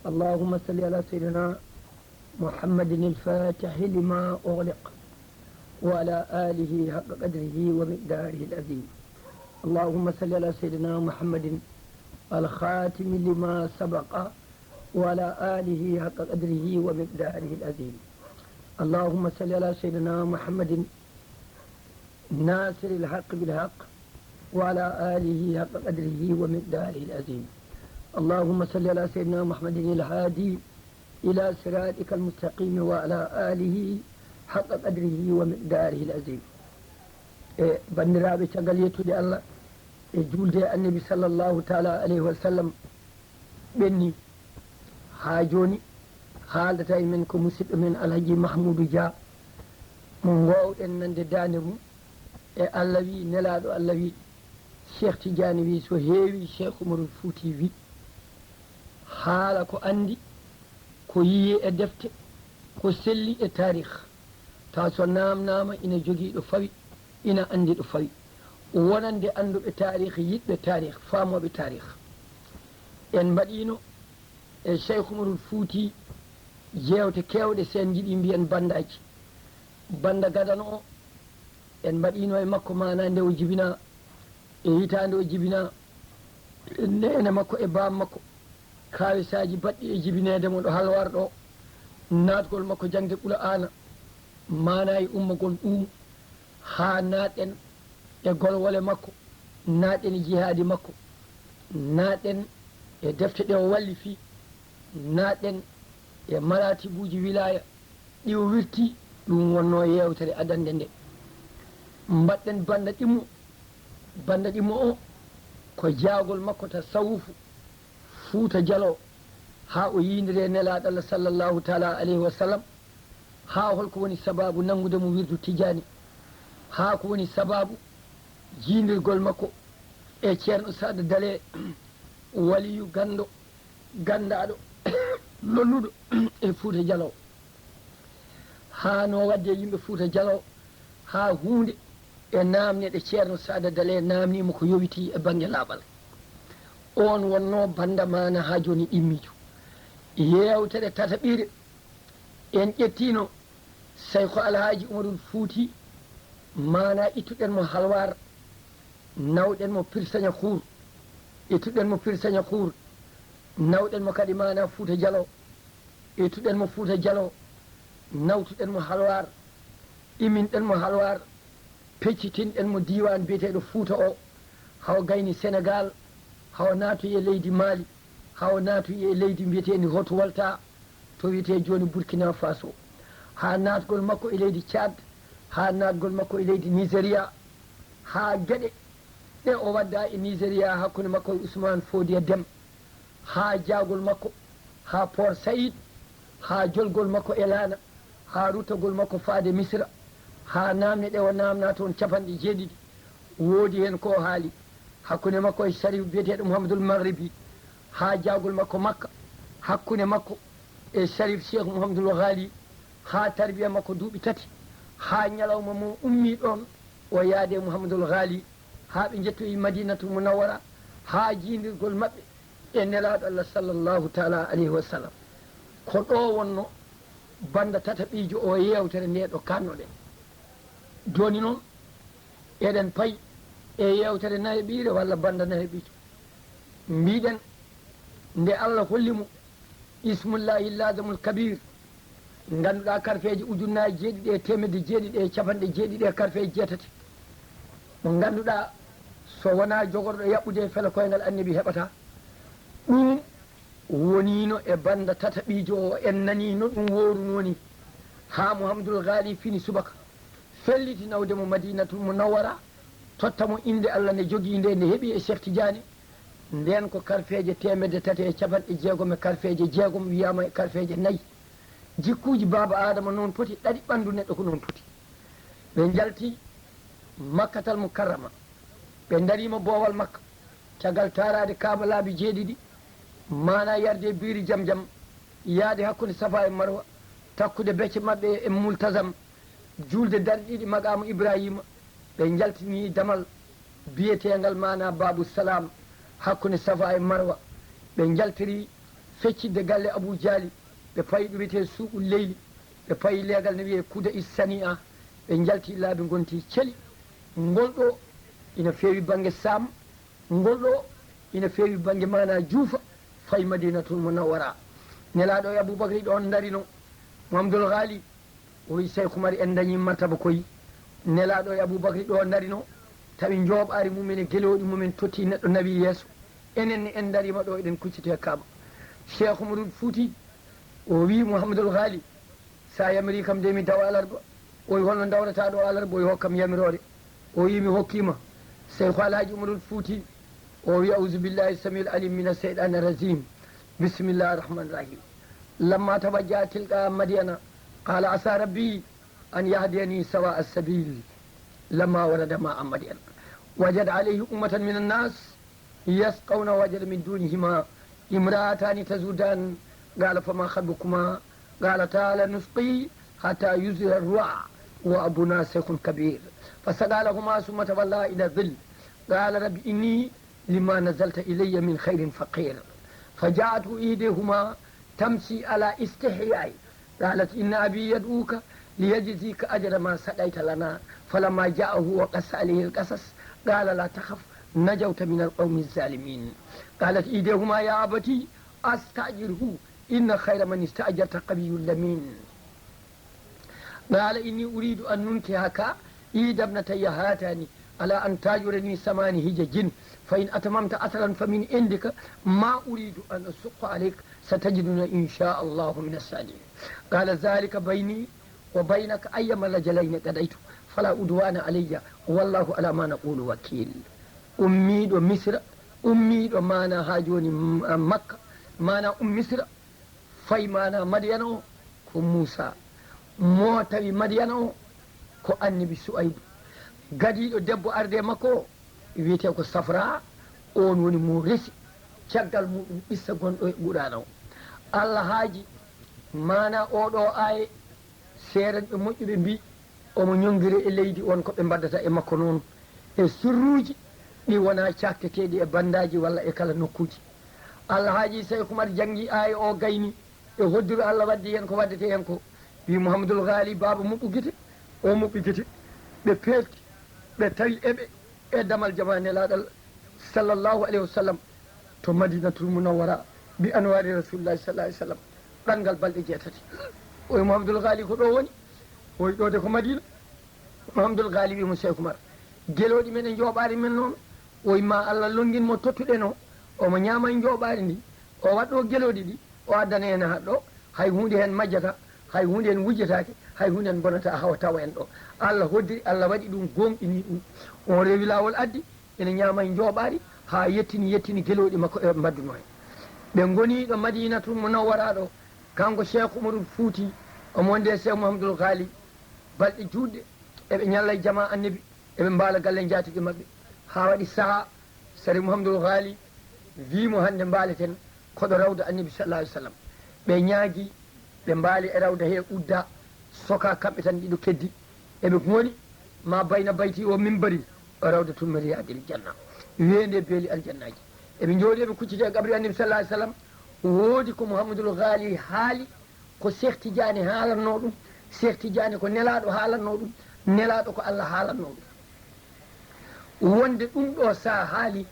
اللهم صل على سيدنا محمد الفاتح لما أغلق وعلى آله حق قدره ومقداره العظيم. اللهم صل على سيدنا محمد الخاتم لما سبق وعلى آله حق قدره ومقداره العظيم. اللهم صل على سيدنا محمد ناصر الحق بالحق وعلى آله حق قدره ومقداره العظيم. اللهم صل على سيدنا محمد الهادي إلى صراطك المستقيم وعلى آله حق قدره ومقداره العظيم. E banndiraaɓe, caggal yettude Allah e juulde e Annabi sallallahu taala alayhi wa sallam, ɓenni. Haa jooni, haaldata e men ko musidɗo men Alhaji Mahmuudu Dia, mo ngoowɗen nande daande mum. E Allah wi, Nelaaɗo Allah wi, Cheikh Tidiane wi, so heewi, Cheikh Umarul Fuuti wi. Haala ko anndi, ko yiyee e defte, ko selli e taarih. Taw so naamnaama, ina jogii ɗo fawi, ina anndi ɗo fawi. Wonande annduɓe taarih, yiɗɓe taarih, faamooɓe taarih. En mbaɗiino e Cheikh Umarul Fuuti jeewte keewɗe, so en njiɗii mbiyen banndaaji. Bannda gadano o, en mbaɗiino e makko maanaa nde o jibinaa, e hitaande o jibinaa, e neene makko e baam makko, kaawisaaji baɗɗi e jibineede mo ɗo Halwaar ɗo, naatgol makko jaŋde Qur'aana, maanaa e ummagol ɗum, haa naatɗen e golwole makko, naatɗen e jihaadi makko, naatɗen e defte ɗe o wallifi, naatɗen e maratibuuji wilaaya ɗi o wirti. Ɗum wonnoo yeewtere adannde nde. Mbaɗɗen bannda ɗimmo. Bannda ɗimmo o ko jaagol makko tasawufu Fuuta Jaloo, haa o yiindire Nelaaɗo Allah sallallahu taala alayhi wa sallam, haa holko woni sabaabu nanngude mo wirdu Tijaani, haa ko woni sabaabu jiindirgol makko e Ceerno Saada Dale, waliyu ganndo, ganndaaɗo, lolluɗo e Fuuta Jaloo. Haa no waɗde e yimɓe Fuuta Jaloo, haa huunde e naamne ɗe Ceerno Saada Dale naamnii mo ko yowitii e bannge laaɓal. Oon wonnoo bannda maana haa jooni ɗimmiijo. Yeewtere tataɓire, en ƴettiino Seyko Alhaaji Umarul Fuuti, maanaa ittuɗen mo Halwaar, nawɗen mo Pirsaña Xuur, ittuɗen mo Pirsaña Xuur, nawɗen mo kadi maanaa Fuuta Jaloo, ittuɗen mo Fuuta Jaloo, nawtuɗen mo Halwaar, iminɗen mo Halwaar, peccitinɗen mo diiwaan biyeteeɗo Fuuta o, hawa gayni Senegaal, hawa naatoyi e leydi Maali, hawa naatoyi e leydi mbiyeteendi Hot Wolta, to wiyetee jooni Burkina Faso, haa naatgol makko e leydi Caad, haa naatgol makko e leydi Nijeriya, haa geɗe ɗe o wadda e Nijeriya hakkunde makko e Usmaan Foodiya Dem, haa jaagol makko haa Port Said, haa jolgol makko e laana, haa ruttagol makko faade Misra, haa naamne ɗe o naamna toon capanɗe jeeɗiɗi, woodi heen ko o haali hakkunde makko e Sharif biyeteeɗo Muhammadul Maghribi, haa jaagol makko Makka, hakkunde makko e Sharif Cheikh Muhammadul Ghali, haa tarbiya makko duuɓi tati, haa ñalawma mo ummi ɗoon o yaade Muhammadul Ghali, haa ɓe njettoyi Madinatul Munawwara, haa jiidirgol maɓɓe e Nelaaɗo Allah sallallahu taala alayhi wa sallam. Ko ɗo wonno bannda tataɓiijo o yeewtere nde ɗo kannoɗen. Jooni noon, eɗen payi e yeewtere nayaɓiire walla bannda nayaɓiijo. Mbiɗen nde Allah holli mo Ismullahi Lazamul Kabir, ngannduɗaa karfeeje ujunnaaje jeeɗiɗi e teemedde jeeɗiɗi e capanɗe jeeɗiɗi e karfeeje jeetati, mo ngannduɗaa so wonaa jogorɗo yaɓɓude e felo koyngal Annabi heɓataa. Ɗum woniino e bannda tataɓiijo o, en nanii no ɗum woorunoo ni, haa Muhammadul Ghali fini subaka, felliti nawde mo Madinatul Munawwara, totta mo innde Allah nde jogii nde, nde heɓi e Cheikh Tidiane. Ndeen ko karfeeje teemedde tati e capanɗe jeegom e karfeeje jeegom, wiyaama e karfeeje nayi. Jikkuuji Baaba Aadama noon poti, ɗaɗi ɓanndu neɗɗo ko noon poti. Ɓe njalti Makkatal Mukarrama, ɓe ndariima boowal Makka, caggal taaraade Kaaba laabi jeeɗiɗi, maanaa yarde e biiri Jamjam, yaade hakkunde Safa e Marwa, takkude becce maɓɓe e Multazam, juulde darɗe ɗiɗi Maqaamu Ibraahiima, ɓe njaltini damal biyeteengal maanaa Baabu Salaam, hakkunde Safa e Marwa, ɓe njaltiri feccitde galle Abu Jaali, ɓe payi ɗo wiyetee Suuqul Leyli, ɓe payi leegal no wiyee Kuda is Sani'a, ɓe njalti laabi ngonti celi. Ngol ɗo ina feewi bannge Saam, ngol ɗo ina feewi bannge maanaa Juufa, fayi Madinatul Munawwara. Nelaaɗo e Abubakri ɗoon ndarino, Muhammadul Ghali, o wi, Seyku Umar, en ndañii martaba koy. Nelaaɗo e Abubakri ɗo ndarino, tawi njooɓaari mumen e gelooɗi mumen totti neɗɗo nawi yeeso. Enen ne en ndariima ɗo, eɗen kucciti e Kaaba. Cheikh Umarul Fuuti, o wi, Muhammadul Ghali, so a yamirii kam de mi dawa alarba. O wi, holno ndawrataa ɗo alarba? O wi, hokkam yamiroore. O wi, mi hokkiima. Seyku Alhaji Umarul Fuuti, o wi, أعوذ بالله السميع العليم من الشيطان الرجيم. بسم الله الرحمن الرحيم. لما توجه تلقاء مدين قال عسى ربي أن يهديني سواء السبيل. لما ورد ماء مدين وجد عليه أمة من الناس يسقون، وجد من دونهما امرأتان تذودان، قال فما خطبكما؟ قالتا لا نسقي حتى يصدر الرعاء وأبونا شيخ كبير. فسقى لهما ثم تولى إلى الظل. قال رب إني لما نزلت إلي من خير فقير. فجاءته إحداهما تمشي على استحياء قالت إن أبي يدعوك ليجزيك أجر ما سقيت لنا. فلما جاءه وقص عليه القصص قال لا تخف نجوت من القوم الظالمين. قالت إحداهما يا أبت أستأجره إن خير من استأجرت القوي الأمين. قال إني أريد أن أنكحك إحدى ابنتي هاتين على أن تأجرني ثمان حجج فإن أتممت عشرا فمن عندك ما أريد أن أشق عليك ستجدني إن شاء الله من الصالحين. قال ذلك بيني وبينك أيما الأجلين قضيت فلا عدوان علي والله على ما نقول وكيل. Ummiiɗo Misra, ummiiɗo maanaa haa jooni M-, Makka, maanaa um Misra, fayi maanaa Madiyana o ko Muusaa, mo tawi Madiyana o ko Annabi Su'aybu. Gadiiɗo debbo arde makko o wiyetee ko Safra, oon woni mo resi caggal muuɗum qissa gonɗo e Qur'aana o. Allah haaji maanaa oo ɗoo aaye, seeranɓe moƴƴuɓe mbii, omo ñonngiree e leydi, won ko ɓe mbaddata e makko noon, e sirruuji ɗi wonaa caakteteeɗi e banndaaji walla e kala nokkuuji. Alhaaji Seyku Umar janngi aaya o, gayni e hodduru Allah waddi heen ko waddetee heen ko, wi Muhammadul Ghali, baaba muɓɓu gite, o muɓɓi gite, ɓe peerti, ɓe tawi eɓe e damal jama Nelaaɗo Allah sallallahu alayhi wa sallam to Madinatul Munawwara bi anwaari Rasulillahi sallallahu alayhi wa sallam, ɗanngal balɗe jeetati. O wi mo Abdul Ghali ko ɗo woni? O wi ɗo de ko Madina. Mo Abdul Ghali wi mo Cheikh Oumar, gelooɗi men e njooɓaari men noon. O wi ma Allah lonngin mo tottuɗen o, omo ñaama e njooɓaari ndi, o waɗɗo gelooɗi ɗi, o addana en haa ɗo, hay huunde heen majjata, hay huunde heen wujjataake, hay huunde heen bonata hawa tawa en ɗo. Allah hoddiri, Allah waɗi ɗum, gooŋɗini ɗum. On rewi laawol addi, ene ñaama e njooɓaari, haa yettini, yettini gelooɗi makko e mbaddunoo en. Ɓe ngoni ɗo Madinatul Munawwara ɗo, kanko Cheikh Umarul Fuuti, omo wondi e Cheikh Mouhamadoul Ghali, balɗe juutɗe, eɓe ñalla e jamaa Annabi, eɓe mbaala galle njaatige maɓɓe. Haa waɗi sahaa, Sari Mouhamadoul Ghali wii mo, hannde mbaaleten koɗo rawda Annabi sallallahu alayhi wa sallam. Ɓe ñaagi, ɓe mbaali e rawda he udda, soka kamɓe tan ɗiɗo keddi. Eɓe ngoni ma bayna bayti o minbari, o rawdatun min riyadil janna. Weende beeli aljannaaji. Eɓe njooɗi, eɓe kucciti e qabri Annabi sallallahu alayhi wa sallam. Woodi ko Mouhamadoul Ghali haali, ko Cheikh Tidiane haalanno ɗum. Cheikh Tidiane ko nelaaɗo haalanno ɗum, nelaaɗo ko Allah haalanno ɗum. Wonde ɗum ɗo sa haali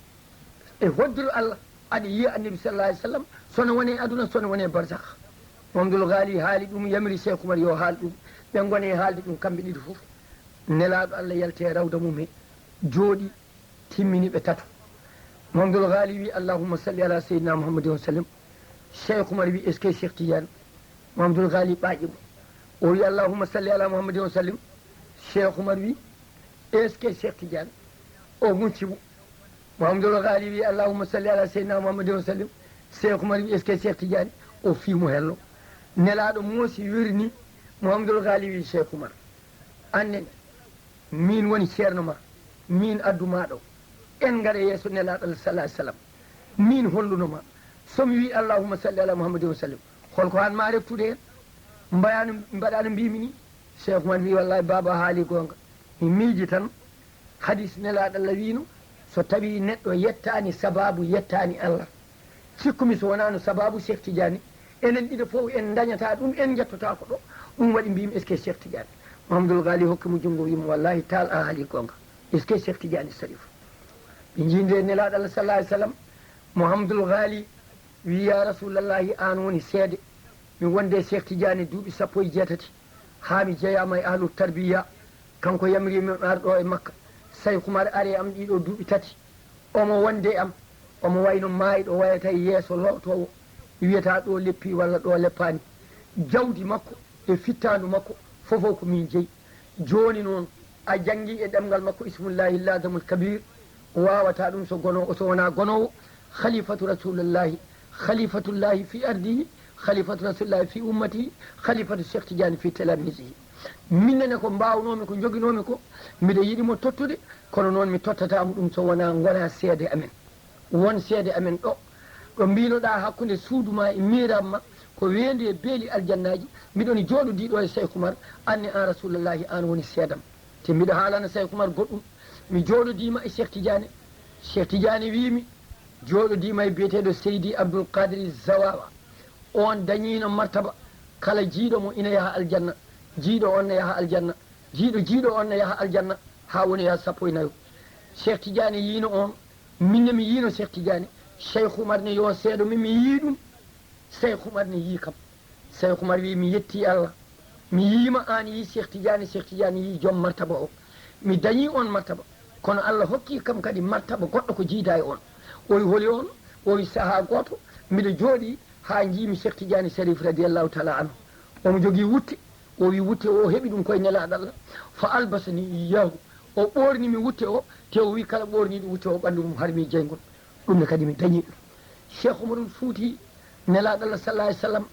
e hoddiro Allah, aɗa yiya Annabi sallallahu alayhi wa sallam, sono wone aduna, sono wone barzakh. Mouhamadoul Ghali haali ɗum, yamiri Cheikh Oumar yo haal ɗum. Ɓe ngone haalde ɗum kamɓe ɗiɗo fof. Nelaaɗo Allah yalte e rawda mum he, jooɗi, timmini ɓe tato. Mouhamadoul Ghali wi, "Allahumma salli ala Seydina Mouhammadin wa sallim." Cheikh Oumar wi, "Est-ce que Cheikh Tidiane?" Mouhamadoul Ghali ɓaaƴi mo. O wi, "Allahumma salli ala Mouhammadin wa sallim." Cheikh Oumar wi, "Est-ce que Cheikh Tidiane?" O hucci mo. Mouhamadoul Ghali wi, "Allahumma salli ala Seydina Mouhammadin wa sallim." Cheikh Oumar wi, "Est-ce que Cheikh Tidiane?" O fii mo hello. Nelaaɗo moosi wirni. Mouhamadoul Ghali wi, "Cheikh Oumar, an nene, min woni ceerno ma, min addu ma ɗo. En ngara yeeso Nelaaɗo Allah sallallahu alayhi wa sallam. Min holluno ma. So mi wi, 'Allahumma salli ala Muhammadin wa sallim,' holko an ma reftude hen? Mbayano, mbaɗano mbimi ni?" Cheikh Oumar wi, "Wallahi, baaba haali goonga. Mi miiji tan, hadis Nelaaɗo Allah wino, so tawi neɗɗo yettaani sababu yettaani Allah. Cikkumi so wonano sababu Cheikh Tidiane, enen ɗiɗo fof en dañata ɗum, en jettotako ɗo. Ɗum waɗi mbimi, est-ce que Cheikh Tidiane?" Mouhamadoul Ghali hokki mo junngo, wimo, "Wallahi, Taal, a haali goonga. Est-ce que Cheikh Tidiane Sarif?" Ɓe njiidi e Nelaaɗo Allah sallallahu alayhi wa sallam. Mouhamadoul Ghali wi, "Ya Rasulallahi, an woni seede. Mi wonde e Cheikh Tidiane duuɓi sappo e jeetati, haa mi jeeyama e ahlu tarbiya. Kanko yamiri min ar ɗo e Makka. Cheikh Oumar ari e am ɗiɗo duuɓi tati. Omo wonde e am, omo wayno maayɗo wayata e yeeso lootowo, wiyata ɗo leppi walla ɗo leppaani. Jawdi makko e fittaandu makko, fof ko min jeyi. Jooni noon, a janngi e ɗemngal makko Ismullahi Lazamul Kabir, o waawata ɗum so gono-, so wonaa gonoowo. Khalifatu Rasulillahi, Khalifatullahi fi ardihi, Khalifatu Rasulillahi fi ummatihi, Khalifatu Cheikh Tidiane fi talamisihi. Min nene ko mbaawnoomi, ko njoginoomi ko, mbiɗa yiɗi mo tottude, kono noon mi tottata mo ɗum so wonaa ngona seede amen. Won seede amen ɗo, ɗo mbinoɗa hakkunde suudu ma e miirab ma, ko weendu e beeli aljannaaji, mbiɗon jooɗodii ɗo e Cheikh Oumar, anne an Rasulullahi, an woni seedam. Te mbiɗa haalana Cheikh Oumar goɗɗum, mi jooɗodiima e Cheikh Tidiane. Cheikh Tidiane wiimi, jooɗodiima e biyeteeɗo Seydi Abdoul Kadri Zawawa. On dañiino martaba, kala jiiɗo mo ina yaha aljanna, jiiɗo on ne yaha aljanna, jiiɗo jiiɗo on ne yaha aljanna, haa woni yaha sappo e nayo. Cheikh Tidiane yiino on, min ne mi yiino Cheikh Tidiane, Cheikh Oumar ne yo seedo mi, mi yii ɗum, Cheikh Oumar ne yii kam. Cheikh Oumar wi, "Mi yetti Allah, mi yiima an yii Cheikh Tidiane, Cheikh Tidiane yii joom martaba o. Mi dañi on martaba, kono Allah hokki kam kadi martaba goɗɗo ko jiida e on." O wi, "Holi on?" O wi, "Saha gooto, mbiɗa jooɗi haa njiimi Cheikh Tidiane Sharif radiyallahu taala anhu. Omo jogii wutte." O wi, "Wutte o, o heɓi ɗum koye Nelaaɗo Allah. Fa albasani iyahu. O ɓoorni mi wutte o, te o wi kala ɓoorniiɗo wutte o ɓanndu mum harmi jeyngol. Ɗum ne kadi mi dañi ɗum." Cheikh Oumarul Fouti, Nelaaɗo Allah sallallahu alayhi wa sallam,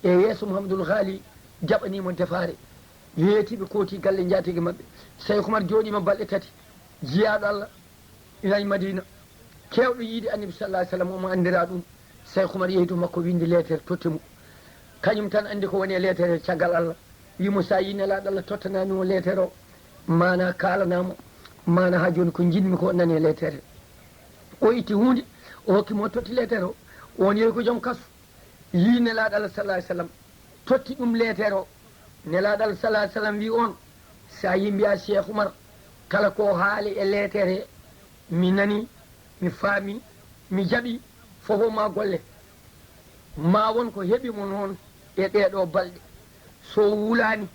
e yeeso Mouhamadoul Ghali, jaɓanii mo defaare. Weeti ɓe kooti galle njaatige maɓɓe. Cheikh Oumar jooɗiima balɗe tati. Jiyaaɗo Allah ina e Madina. Keewɗo yiide Annabi sallallahu alayhi wa sallam, omo anndira ɗum. Cheikh Oumar yehi to makko, winndi leetere, totti mo. Kañum tan anndi ko woni e leetere caggal Allah. Wi mo, "Sa yii Nelaaɗo Allah tottanami mo leetere o, mana kaalana mo, mana haa jooni ko njiɗmi ko nani e leetere." O itti huunde, o hokki mo, totti leetere o. On yehi ko joom kasu. Yii Nelaaɗo Allah sallallahu alayhi wa sallam, totti ɗum leetere o. Nelaaɗo Allah sallallahu alayhi wa sallam wi on, "Sa yii mbiya Cheikh Oumar, kala ko haali e leetere he, mi nani, mi faami, mi jaɓi, fof o ma golle." Ma won ko heɓi mo noon e ɗee ɗoo balɗe. So o wulaani,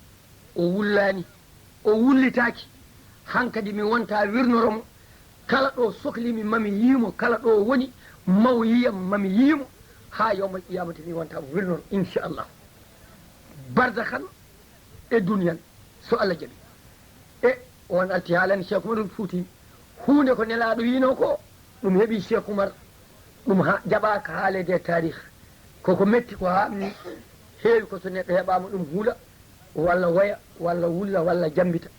o wullaani, o wullitaaki, hankadi mi wonta wirnoro mo. Kala ɗo soklimi mami yii mo, kala ɗo woni maw yiyam mami yii mo, haa yawmal qiyamati mi wonta mo wirnoro, inchallah. Barzahan e duniyan, so Allah jaɓi. E on alti haalani Cheikh Umarul Fouti huunde ko nelaaɗo wiino ko, ɗum heɓi Cheikh Umar, ɗum ha jaɓaaka haalede e taarih. Koko metti ko haamni, heewi ko so neɗɗo heɓaama ɗum huula, walla woya, walla wulla, walla jambita.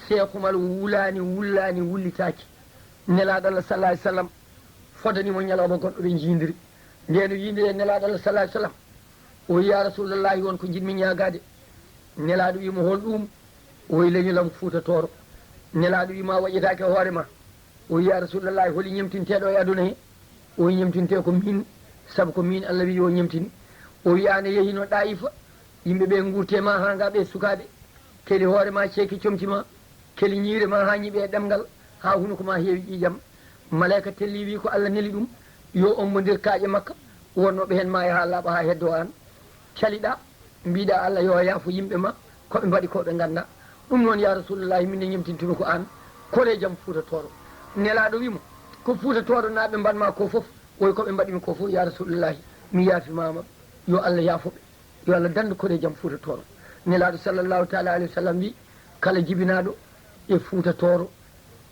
Cheikh Umar wulaani, wullaani, wullitaaki. Nelaaɗo Allah sallallahu alaihi wasallam fodani mo ñalawma goɗɗo ɓe njiindiri. Nden o yiindiri e Nelaaɗo Allah sallallahu alaihi wasallam. O wi, "Ya Rasulullahi, won ko njiɗmi ñaagaade." Nelaaɗo wi mo, "Hol ɗum?" O wi, "Leñolam Fuuta Tooro." Nelaaɗo wi, "Ma waƴƴetaake hoore ma." O wi, "Ya Rasulullahi, holi ñemtinteeɗo e aduna he?" O wi, "Ñemtinte ko min, sabu ko min Allah wi yo ñemtini." O wi, "Aan a yehino Ɗaayifa, yimɓe ɓe ngurte ma haa nga ɓe sukaaɓe, keli hoore ma ceeki comci ma, keli ñiire ma haa ñiɓe e ɗemngal, haa hunuko ma heewi ƴiiƴam. Malayka telli wi ko Allah neli ɗum, yo ombondir kaaƴe makka, wonnooɓe heen maaya haa laaɓa haa heddo aan. Caliɗa, mbiɗa Allah yo yaafo yimɓe ma, ko ɓe mbaɗi ko ɓe ngannda. Ɗum noon, ya Rasulullahi, min ne ñemtintumi ko aan, koreejam Fuuta Tooro." Nelaaɗo wi mo, "Ko Fuuta Tooro naaɓe mbaɗ ma ko fof?" O wi, "Ko ɓe mbaɗi mi ko fof, ya Rasulullahi, mi yaafimaama ɓe. Yo Allah yaafo ɓe. Yo Allah dandu koreejam Fuuta Tooro." Nelaaɗo sallallahu taala alayhi wa sallam wi, "Kala jibinaaɗo e Fuuta Tooro,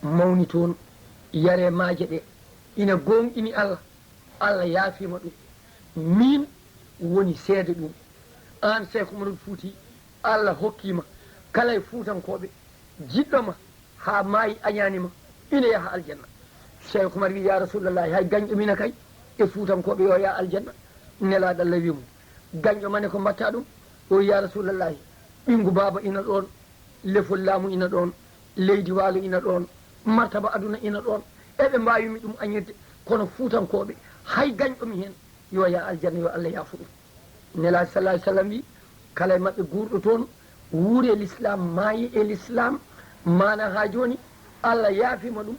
mawni toon, yare maaje ɗe, ina gooŋɗini Allah, Allah yaafiima ɗum. Miin woni seede ɗum. Aan Seeku Umarul Fuuti, Allah hokkiima kala e Fuutankooɓe jiɗɗo ma haa maayi añaani ma, ina yaha aljanna." Seeku Umar wi, "Ya Rasulullahi, hay gañɗo mina kay e Fuutankooɓe yo yaha aljanna." Nelaaɗo Allah wi mo, "Gañɗo mane ko mbatta ɗum?" O wi, "Ya Rasulullahi, ɓinngu baaba ina ɗoon, lefol laamu ina ɗoon, leydi waalo ina ɗoon, martaba aduna ina ɗoon. Eɓe mbaawi mi ɗum añirde, kono Fuutankooɓe, hay gañɗo mi heen, yo yaha aljanna, yo Allah yaafo ɗum." Nelaaɗo sallallahu alaihi wasallam wi, "Kala e maɓɓe guurɗo toon, wuuri e l'islam, maayi e l'islam, maana haa jooni, Allah yaafiima ɗum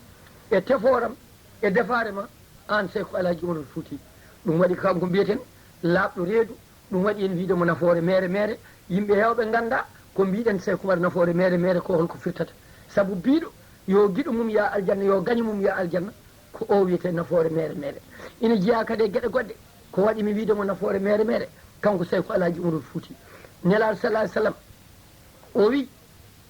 e tefooram, e defaare ma, aan Seeku Alhaji Umarul Fuuti." Ɗum waɗi kanko mbiyeten laaɓɗo reedu, ɗum waɗi en wiide mo nafoore meere meere. Yimɓe heewɓe ngannda ko mbiɗen Seeku Umar nafoore meere meere ko holko firtata. Sabu biiɗo yo giɗo mum ya aljanna, yo gaño mum ya aljanna, ko o wiyete nafoore meere meere. Ina jeyaa kadi e geɗe goɗɗe, ko waɗi mi wiide mo nafoore meere meere, kanko Seeku Alhaji Umarul Fuuti. Nelaaɗo sallallahu alaihi wasallam, o wi,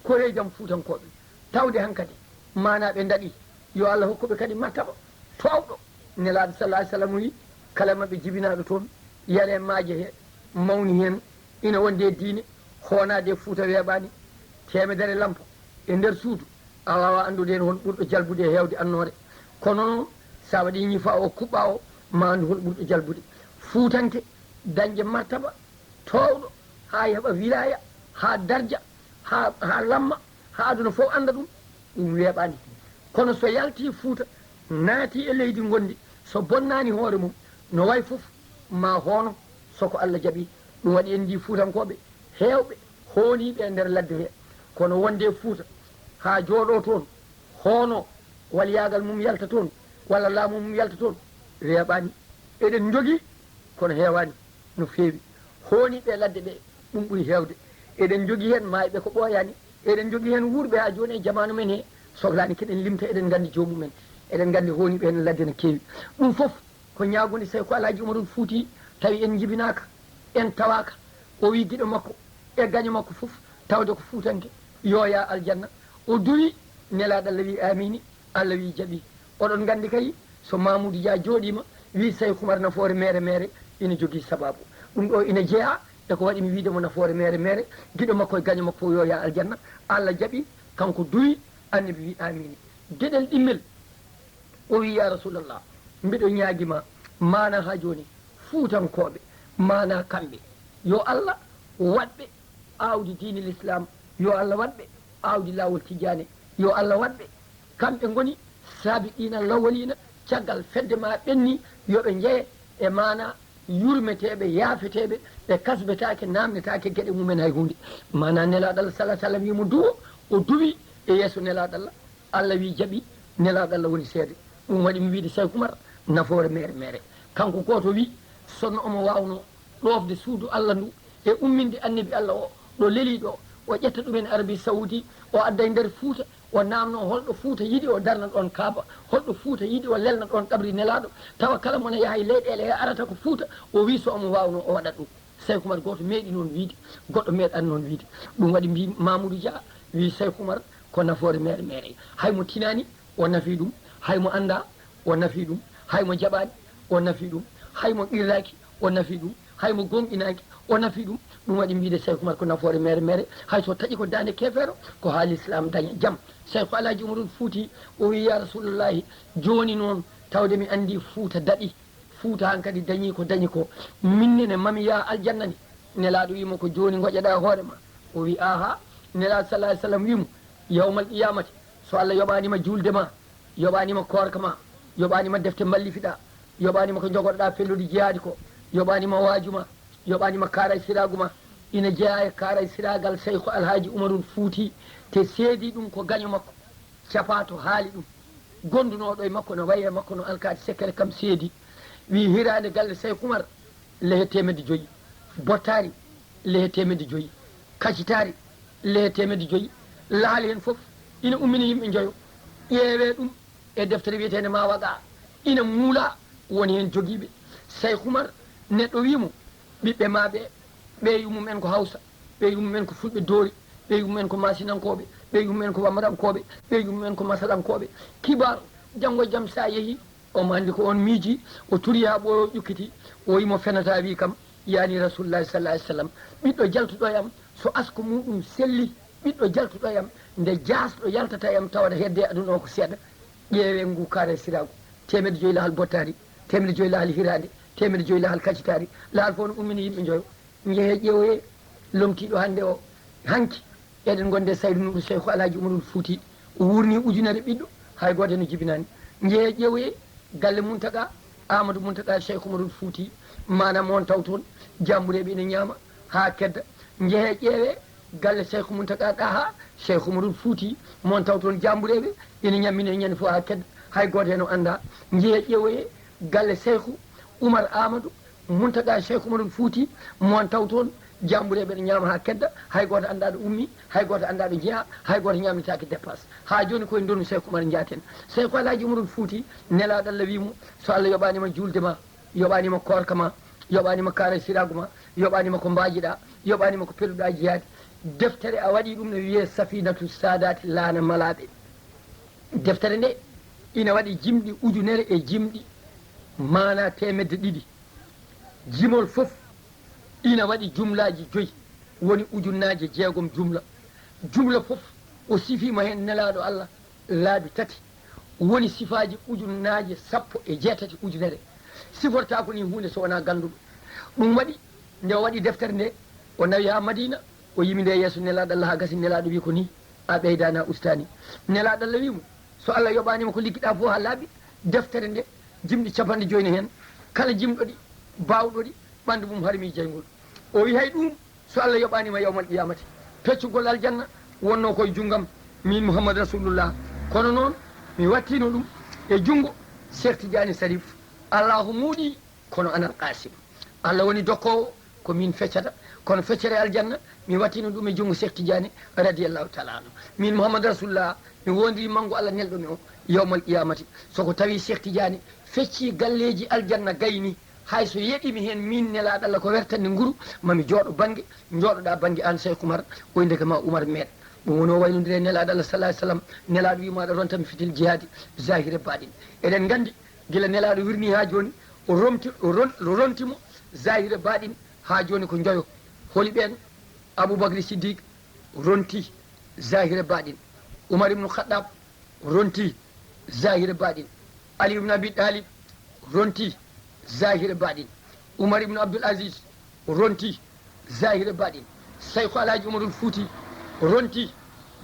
"Koreejam Fuutankooɓe, tawde hankadi maanaa ɓe ndaɗi, yo Allah hokku ɓe kadi martaba toowɗo." Nelaaɗo sallallahu alaihi wasallam wi, "Kala maɓɓe jibinaaɗo toon, yare maaje he, mawni heen, ina wonde e diine, hoonaade e Fuuta weeɓaani, teemedere lampo e nder suudu, a waawaa anndude heen hol ɓurɗo jalbude e heewde annoore. Kono noon, so a waɗii ñifa o kuɓɓa o, ma anndu hol ɓurɗo jalbude." Fuutanke dañde martaba toowɗo, haa heɓa wilaya, haa darja, haa, haa lamma, haa aduna fof annda ɗum, ɗum weeɓaani. Kono so yaltii Fuuta, naatii e leydi ngonndi, so bonnaani hoore mum, no wayi fof, ma hoono, so ko Allah jaɓi. Ɗum waɗi en njii Fuutankooɓe heewɓe hooniiɓe e nder ladde he. Kono wonde e Fuuta, haa jooɗoo toon, hoono, waliyaagal mum yalta toon, walla laamu mum yalta toon, weeɓaani. Eɗen njogii, kono heewaani no feewi. Hooniiɓe e ladde ɓe, ɗum ɓuri heewde. Eɗen njogii heen maayɓe ko ɓooyaani. Eɗen njogii heen wuurɓe haa jooni e jamaanu men he, sohlaani keɗen limta, eɗen nganndi joomumen. Eɗen nganndi hooniiɓe heen ladde no keewi. Ɗum fof ko ñaagunde Seeku Alhaji Umarul Fuuti, tawi en njibinaaka, en tawaaka. O wi giɗo makko e gaño makko fof, tawde ko Fuutanke, yo yaa aljanna. O duwi, Nelaaɗo Allah wi, "Aamiin." Allah wi, "Jaɓi." Oɗon nganndi kay, so Mamoudou Dia jooɗiima, wi Seeku Umar nafoore meere meere, ina jogii sabaabu. Ɗum ɗo ina jeyaa e ko waɗi mi wiide mo nafoore meere meere, giɗo makko e gaño makko fof yo yaa aljanna. Allah jaɓi, kanko duwi, Annabi wi, "Aamiin." Geɗel ɗimmel, o wi, "Ya Rasulallah, mbiɗo ñaagi ma, maana haa jooni, Fuutankooɓe, maana kamɓe, yo Allah waɗ ɓe aawdi diine l'islam, yo Allah waɗ ɓe aawdi laawol Tijaani, yo Allah waɗ ɓe, kamɓe ngoni saabiqiina lawwaliina, caggal fedde ma ɓenni, yo ɓe njeye e maana yurmeteeɓe, yaafeteeɓe, ɓe kasbetaake, naamnetaake geɗe mumen hay huunde." Maana Nelaaɗo Allah sallallahu alaihi wasallam wi mo duwo, o duwi e yeeso Nelaaɗo Allah. Allah wi, "Jaɓi." Nelaaɗo Allah woni seede. Ɗum waɗi mi wiide Seeku Umar nafoore meere meere. Kanko gooto wi, so no omo waawno ɗoofde suudu Allah ndu e umminde Annabi Allah o, ɗo leli ɗo, o ƴetta ɗumen Arabie Saoudi, o adda e nder Fuuta, o naamno holɗo Fuuta yiɗi o darna ɗon Kaaba, holɗo Fuuta yiɗi o lelna ɗon qabri Nelaaɗo, tawa kala mo ne yaha e leyɗeele he arata ko Fuuta, o wi so omo waawno o waɗat ɗum. Seyku Umar gooto meeɗi noon wiide, goɗɗo meeɗaani noon wiide. Ɗum waɗi mbi Mamoudou Dia wi Seyku Umar ko nafoore mere mere. Hay mo tinaani o nafi ɗum, hay mo annda o nafi ɗum, hay mo jaɓaani o nafi ɗum, hay mo qirlaaki o nafi ɗum, hay mo gonɗinaaki o nafi ɗum. Ɗum waɗi mbiide Seyku Umar ko nafoore mere mere, hay so taƴi ko daande keefeero, ko haa Lislaam daña jam. Seyku Alhaji Umarul Fuuti o wi ya Rasulullahi, jooni noon tawde mi anndi Fuuta daɗi, Fuuta hankadi dañi ko dañi ko, min nene mami yaha aljanna ni? Nelaaɗo wi mo ko jooni ngoƴaɗa hoore ma. O wi aha, Nelaaɗo sallallahu alaihi wasallam wi mo yawmal qiyamati, so Allah yoɓaani ma juulde ma, yoɓaani ma koorka ma, yoɓaani ma defte mballifiɗa, yoɓaani ma ko jogotoɗa pellude jihaadi ko, yoɓaani ma waaju ma, yoɓaani ma kaaray siraagu ma, ina jeyaa e kaaray siraagal Seyku Alhaji Umarul Fuuti, te seedi ɗum ko gaño makko. Capaato haali ɗum. Gondunooɗo e makko no wayi e makko no alkaati sekkere kam seedi. Wi hiraande galle Seyku Umar lehe teemedde joyi, bottaari lehe teemedde joyi, kacitaari lehe teemedde joyi. Lahali heen fof ina ummini yimɓe njoyo. Ƴeewee ɗum e deftere wiyeteende Mawaga, ina muula woni heen jogiiɓe. Seyku Umar, neɗɗo wii mo, ɓiɓɓe ma ɓe, ɓe yummum en ko Hawsa, ɓe yummum en ko Fulɓe Doori, ɓe yummum en ko Maasinankooɓe, ɓe yummum en ko Wamrankooɓe, ɓe yummum en ko Masalankooɓe. Kibar, janngo e jam so a yehii, omo anndi ko oon miiji, o turii haa ɓooyoo ƴukkiti, o wii mo fenataa wii kam, yaani Rasulullahi sallallahu alaihi wasallam, ɓiɗɗo jaltuɗo e am, so asko muuɗum selli, ɓiɗɗo jaltuɗo e am, nde jaasɗo yaltata e am tawata hedde e aduna o ko seeɗa. Ƴeewee ngu kaaray siraagu, teemedde joyi lahal bottaari, teemedde joyi lahal hiraande, teemedde joyi lahal kacitaari, lahal fof no ummini yimɓe njoyo. Njehee ƴeewoyee lomtiiɗo hannde o, hanki eɗen ngondi e Saydu Nuuru Seyku Alhaji Umarul Fuuti, o wuurnii ujunere ɓiɗɗo, hay gooto heen o jibinaani. Njehee ƴeewoyee galle Muntaga, Amadou Muntaga Seyku Umarul Fuuti, maanaam on taw toon jaambureeɓe ina ñaama haa kedda. Njehee ƴeewee galle Seyku Muntaga Ɗaha Seyku Umarul Fuuti, mo on taw toon jaambureeɓe ina ñammina e ñande fof haa kedda, hay gooto heen o anndaa. Njehee ƴeewoyee galle Seyku Umar Amadou Muntaga Seyku Umarul Fuuti, mo on taw toon jaambureeɓe ina ñaama haa kedda, hay gooto anndaa ɗo ummii, hay gooto anndaa ɗo jeyaa, hay gooto ñaamnitaake dépasse. Haa jooni ko e ndonu Seyku Umar njahaten. Seyku Alhaji Umarul Fuuti, Nelaaɗo Allah wii mo, so Allah yoɓaani ma juulde ma, yoɓaani ma koorka ma, yoɓaani ma kaaray siraagu ma, yoɓaani ma ko mbaajiɗa, yoɓaani ma ko pelluɗa jihaadi. Deftere a waɗi ɗum no wiyee Safinatu Saadaati, Laana Malaaɓe. Deftere nde ina waɗi jimɗi ujunere e jimɗi maanaa teemedde ɗiɗi. Jimol fof ina waɗi jumlaaji joyi, woni ujunnaaje jeegom jumla. Jumla fof o sifiima heen Nelaaɗo Allah laabi tati, woni sifaaji ujunnaaje sappo e jeetati ujunere. Sifortaako ni huunde so wonaa gannduɗo. Ɗum waɗi nde o waɗi deftere nde, o nawi haa Madiina, o yimi nde yeeso Nelaaɗo Allah haa gasi, Nelaaɗo wi ko ni, a ɓeydaani a ustaani. Nelaaɗo Allah wi mo, so Allah yoɓaani ma ko liggiɗa fof haa laaɓi, deftere nde, jimɗi capanɗe joyi ne heen, kala jimɗo ɗi, baawɗo ɗi, ɓanndu mum harmi jeyngol. O wi hay ɗum, so Allah yoɓaani ma yawmal qiyamati, peccugol aljanna wonno koye junngam, min Muhammad Rasulullah. Kono noon, mi wattino ɗum e junngo Cheikh Tidiane Sarif. Allahu muuɗi, kono anal qasim. Allah woni dokkoowo, ko min feccata. Kono feccere aljanna, mi wattino ɗum e junngo Cheikh Tidiane, radiyallahu taala anhu. Min Muhammad Rasulullah, mi wondiri manngu Allah nelɗo mi o, yawmal qiyamati. So ko tawi Cheikh Tidiane fecci galleeji aljanna gayni, hay so yeɗimi heen min Nelaaɗo Allah ko wertande nguru, mami jooɗo bannge, njooɗoɗa bannge aan Seyku Umar, oy ndeke ma Umar meeɗ. Ɗum woni o waynondire Nelaaɗo Allah sallallahu alaihi wasallam, Nelaaɗo wiima aɗa ronta mi fitil jihaadi, zahire baaɗin. Eɗen nganndi, gila Nelaaɗo wirni haa jooni, o romti, o ron-, o ronti mo, zahire baaɗin, haa jooni ko njoyo. Holi ɓeen? Abubakri Siddiq ronti, zahire baaɗin. Umar ibnu Khattab ronti, zahire baaɗin. Ali ibn Abi Talib ronti, zahire baaɗin. Umar ibn Abdul Aziz ronti, zahire baaɗin. Seyku Alhaji Umarul Fuuti ronti,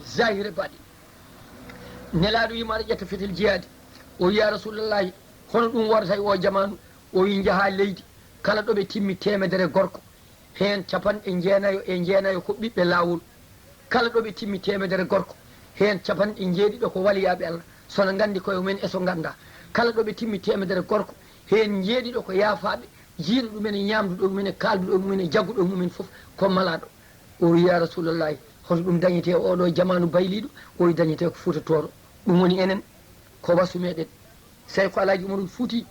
zahire baaɗin. Nelaaɗo wiima aɗa ƴetta fetel jihaadi. O wi ya Rasulullahi, hono ɗum wodata e o jamaanu? O wi njaha leydi, kala ɗo ɓe timmi teemedere gorko, heen capanɗe jeenayo e jeenayo ko ɓiɓɓe laawol. Kala ɗo ɓe timmi teemedere gorko, heen capanɗe jeeɗiɗo ko waliyaaɓe Allah, so no nganndi koye mumen e so nganndaa. Kala ɗo ɓe timmi teemedere gorko, heen jeeɗiɗo ko yaafaaɓe, jiyɗo ɗumen e ñaamduɗo mumen e kaalduɗo mumen e jagguɗo mumen fof ko malaaɗo. O wi, "Ya Rasulallahi, hoto ɗum dañetee oo ɗoo jamaanu bayliiɗo?" O wi, "Dañetee ko Fuuta Tooro. Ɗum woni enen, ko wasu meɗen." Seyku Alaaji Umarul Fuuti,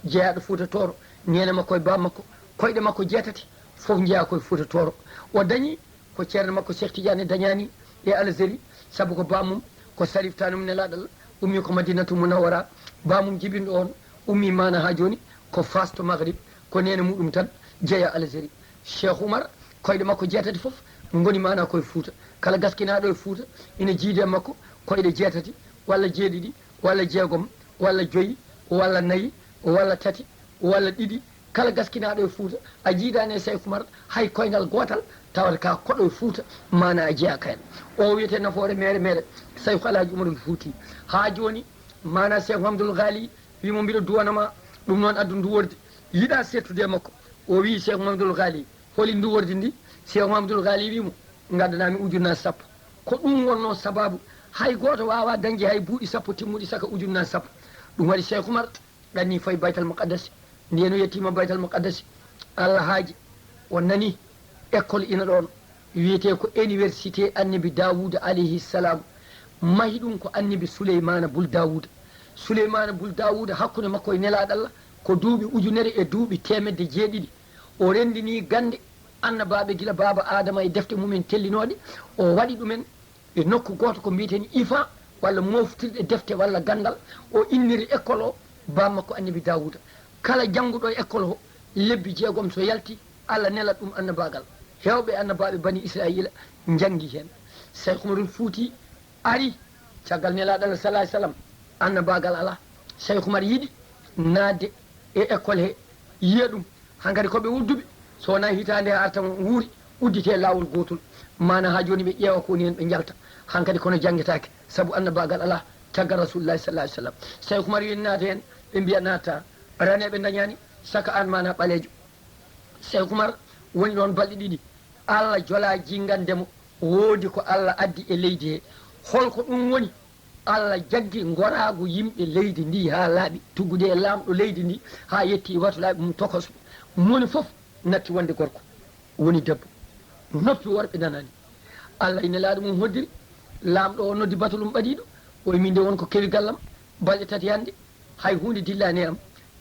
jeyaaɗo Fuuta Tooro, neene makko e baaba makko, koyɗe makko jeetati, fof njeyaa ko e Fuuta Tooro. O dañi ko ceerno makko Cheikh Tidiane dañaani e Algérie, sabu ko baamum ko Sarif Tanum Nelaaɗo Allah, ummii ko Madinatu Munawwara, baamum jibinɗo on ummii maana haa jooni ko Faas to Maghrib, ko neene muɗum tan jeyaa Algérie. Cheikh Oumar, koyɗe makko jeetati fof ngoni maana ko e Fuuta. Kala gaskinaaɗo e Fuuta ina jiidi e makko koyɗe jeetati, walla jeeɗiɗi, walla jeegom, walla joyi, walla nayi, walla tati, walla ɗiɗi, kala gaskinaaɗo e Fuuta, a jiidaani e Seyku Umar hay koyngal gootal, tawata ka koɗo e Fuuta, maana a jeyaaka heen. O wiyetee nafoore meere meere, Seyku Alaaji Umarul Fuuti. Haa jooni, maana Seyku Hamdul Gaali wi mo, "Mbiɗo duwana ma." Ɗum noon addu nduwordi, yiɗaa seettude e makko. O wii Seyku Hamdul Gaali, "Holi nduwordi ndi?" Seyku Hamdul Gaali wi mo, "Ngaddanaa mi ujunnaaji sappo." Ko ɗum wonnoo sabaabu hay gooto waawaa dañde hay buuɗi sappo timmuɗi saka ujunnaaji sappo. Ɗum waɗi Seyku Umar ɗanni fayi Baytal Muqaddasi. Ndeen o yettiima Baytal Muqaddasi, Allah haaji, o nani école ina ɗoon, wiyetee ko Université Annabi Daawuda alayhi salam. Mahi ɗum ko Annabi Suleymaana bul Daawuda. Suleymaana bul Daawuda, hakkunde makko e Nelaaɗo Allah ko duuɓi ujunere e duuɓi teemedde jeeɗiɗi. O renndini gannde annabaaɓe gila baaba Aadama e defte mumen tellinooɗe, o waɗi ɗumen e nokku gooto ko mbiyeten Ifa, walla moftirɗe defte walla ganndal, o inniri école o baaba makko Annabi Daawuda. Kala jannguɗo e école o, lebbi jeegom so yalti, Allah nelat ɗum annabaagal. Heewɓe e annabaaɓe Bani Israayiila njanngi heen. Seyku Umarul Fuuti ari caggal Nelaaɗo Allah, sallallahu alayhi wa sallam, annabaagal alaa. Seyku Umar yiɗi naatde e école he, yiya ɗum. Hankadi ko ɓe udduɓe, so wonaa hitaande he arta mo wuuri, udditee laawol gootol. Maana haa jooni ɓe ƴeewa ko woni heen, ɓe njalta. Hankadi kono janngetaake, sabu annabaagal alaa caggal Rasuulullaahi, sallallahu alayhi wa sallam. Seyku Umar wi en naata heen, ɓe mbiya naata. Raneeɓe ndañaani saka aan maana ɓaleejo. Seyku Umar woni ɗoon balɗe ɗiɗi. Allah jolaa jingande mo, woodi ko Allah addi e leydi he. Hol ko ɗum woni? Allah jaggi ngoraagu yimɓe leydi ndi haa laaɓi, tuggude e laamɗo leydi ndi haa yetti watulaaɓe mum tokosɓe. Moni fof natti wonde gorko, woni debbo. Noppi worɓe nanaani. Allah e Nelaaɗo mum hoddiri, laamɗo o noddi batulum ɓadiiɗo, o wi, "Min de won ko kewi gallam, balɗe tati hannde, hay huunde dillaani e am."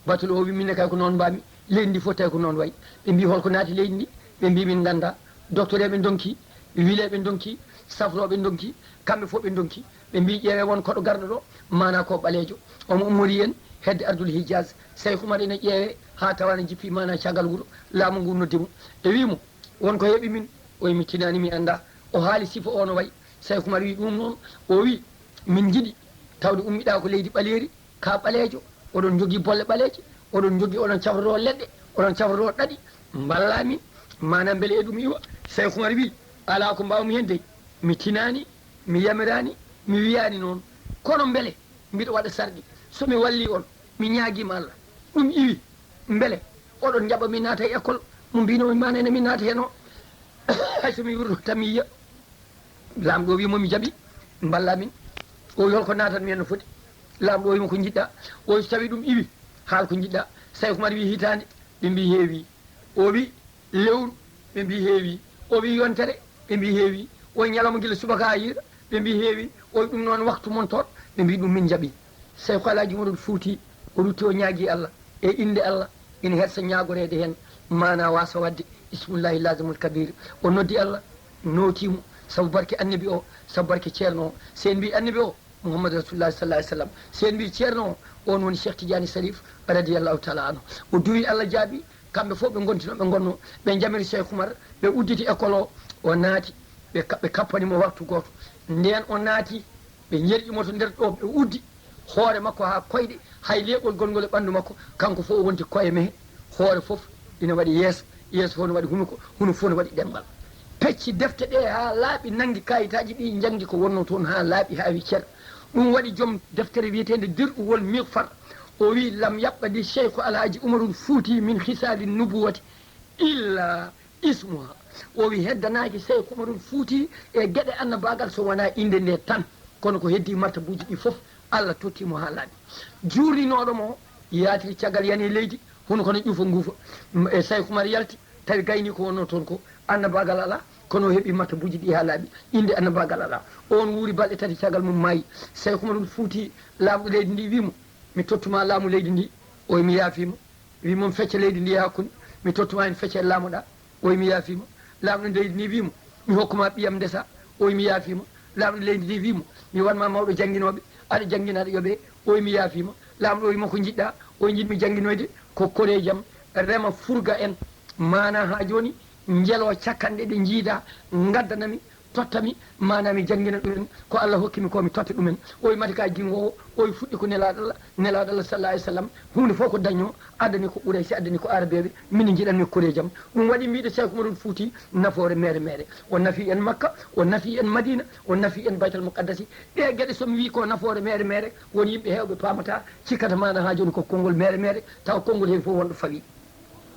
Batuloo o wi, "Min ne kay ko noon mbaami, leydi ndi fof tawi ko noon wayi." Ɓe mbi, "Hol ko naati leydi ndi?" Ɓe mbi, "Min nganndaa." Doktoreeɓe ndonki, wileeɓe ndonki, safrooɓe ndonki, kamɓe fof ɓe ndonki. Ɓe mbi, "Ƴeewee won koɗo garɗo ɗo, maanaa ko ɓaleejo. Omo ummori en hedde ardul Hijaz." Seyku Umar ina ƴeewee haa tawa ina jippi maanaa caggal wuro, laamu ngu noddi mo. Ɓe wi mo, "Won ko heɓi min?" O wi, "Mi tinaani, mi anndaa." O haali sifa o no wayi. Seyku Umar wi, "Ɗum noon," o wi, "min njiɗi tawde ummiɗaa ko leydi ɓaleeri, ka ɓaleejo, oɗon njogii bolle ɓaleeje, oɗon njogii, oɗon cafrotoo leɗɗe, oɗon cafrotoo ɗaɗi, mballaa min, maanaa mbele e ɗum iwa." Seyku Umar wi, "Alaa ko mbaawmi heen dey, mi tinaani, mi yamiraani, mi wiyaani noon. Kono mbele mbiɗo waɗa sarɗi, so mi wallii on, mi ñaagiima Allah, ɗum iwi, mbele oɗon njaɓa mi naata e école mo mbiinoo mi maanaa ene mi naata heen o? Hay so mi wirto tan mi yiya." Laamɗo o wi mo, "Mi jaɓi, mballaa min." O wi, "Hol ko naatat mi heen no foti?" Laamɗo o wi mo, "Ko njiɗɗaa." O wi, "So tawii ɗum iwi, haal ko njiɗɗaa." Seyku Umar wi, "Hitaande?" Ɓe mbi, "Heewi." O wi, "Lewru?" Ɓe mbi, "Heewi." O wi, "Yontere?" Ɓe mbi, "Heewi." O wi, "Ñalawma gila subaka haa hiira?" Ɓe mbi, "Heewi." O wi, "Ɗum noon waktu mon toon?" Ɓe mbi, "Ɗum min njaɓi." Seyku Alaaji Umarul Fuuti, o rutti, o ñaagii Allah e innde Allah, ina hersa ñaagoreede heen, maanaa waasa waɗde Ismullaahi Laazimul Kabiir. O noddi Allah, nootii mo, sabu barke Annabi o, sabu barke Ceerno o. So en mbi Annabi o, Muhammadu Rasuulullaahi, sallallaahu alayhi wa sallam. So en mbi Ceerno o, oon woni Cheikh Tidiane Sarif, radiyallaahu taala anhu. O duwi, Allah jaabi, kamɓe fof ɓe ngonti no ɓe ngonnoo, ɓe njamiri Seyku Umar, ɓe udditi école o, o naati, ɓe ka-, ɓe kappani mo waktu gooto. Ndeen o naati, ɓe njerƴi mo to nder ɗo, ɓe uddi hoore makko haa koyɗe, hay leeɓol gongol e ɓanndu makko, kanko fof o wonti koye mehe, hoore fof ina waɗi yeeso, yeeso fof no waɗi hunuko, hunuko fof no waɗi ɗemngal. Pecci defte ɗe haa laaɓi, nanngi kaayitaaji ɗi, njanngi ko wonnoo toon haa laaɓi, haa wi cer. Ɗum waɗi joom deftere wiyeteende Dir'u wol Mighfar, o wi, "Lam yabqa li Cheikh Alhaji Umarul Fuuti min khisaali nubuwati illa ismuha." O wi, "Heddanaaki Seyku Umarul Fuuti e geɗe annabaagal so wonaa innde nde tan. Kono ko heddii martabuuji ɗi fof, Allah tottii mo haa laaɓi." Juurninooɗo mo yaatiri caggal yani e leydi, hono kono ƴufa nguufa. M-, e Seyku Umar yalti, tawi gayni ko wonnoo toon ko annabaagal alaa, Kono o heɓi martabuuji ɗi haa laaɓi, innde annabaagal alaa. Oon wuuri balɗe tati, caggal mum maayi. Seyku Umarul Fuuti, laamɗo leydi ndi, wii mo, "Mi tottuma laamu leydi ndi." O wi, "Mi yaafiima." Wii mo, "Fecce leydi ndi e hakkunde, mi tottuma heen feccere laamoɗaa." O wi, "Mi yaafiima." Laamɗo leydi ndi wii mo, "Mi hokkuma ɓiyam ndesa." O wi, "Mi yaafiima." Laamɗo leydi ndi wii mo, "Mi wanma mawɗo jannginooɓe, aɗa janngina, aɗa yoɓee." O wi, "Mi yaafiima." Laamɗo o wi mo, "Ko njiɗɗaa?" O wi, "Njiɗmi jannginoyde ko koreejam, rema furga en. Maanaa haa jooni njeloo cakkanɗe ɗe njiidaa, ngaddana mi, totta mi, maanaa mi janngina ɗumen, ko Allah hokki mi ko mi totta ɗumen." O wi, "Mate ka jinngo o?" O wi, "Fuɗɗi ko Nelaaɗo Allah, Nelaaɗo Allah sallallahu alayhi wa sallam, huunde fof ko dañnoo, addani ko Quraysi, addani ko Arabeeɓe, min njiɗanmi koreejam." Ɗum waɗi mbiɗo Seyku Umarul Fuuti nafoore meere meere. O nafi en Makka, o nafi en Madina, o nafi en Baytal Muqaddasi. Ɗee geɗe so mi wii ko nafoore meere meere, won yimɓe heewɓe paamata, cikkata maanaa haa jooni ko konngol meere meere, tawa konngol heen fof wonɗo fawi.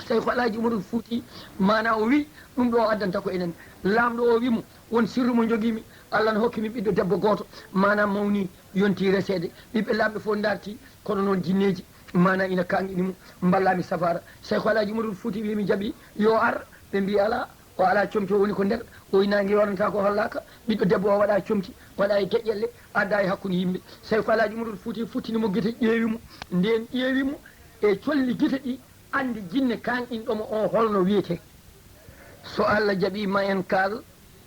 Seyku Alaaji Umarul Fuuti, maanaa o wi, ɗum ɗo o addanta ko enen. Laamɗo o wi mo, won sirru mo njogii mi, Allah no hokki mi ɓiɗɗo debbo gooto, maanaa mawni, yonti reseede, ɓiɓɓe laamɓe fof ndarti, kono noon jinneeji, maanaa ina kaanɗini mo, mballa mi safaara. Seyku Alaaji Umarul Fuuti wi, "Mi jaɓi, yo ar." Ɓe mbi, "Alaa, o alaa comci, o woni ko nder." O wi, "Naange yooɗanta ko hollaaka, ɓiɗɗo debbo o waɗa comci, waɗa e geƴƴelle, adda e hakkunde yimɓe." Seyku Alaaji Umarul Fuuti futtini mo gite, ƴeewi mo, ndeen ƴeewi mo e colli gite ɗi, anndi jinne kaanɗinɗo mo o holno wiyetee. So Allah jaɓii, ma en kaal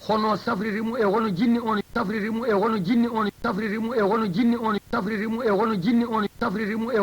hono safriri mo e hono jinni on safriri mo e hono jinni on safriri mo e hono jinni on safriri mo e hono jinni on safriri mo e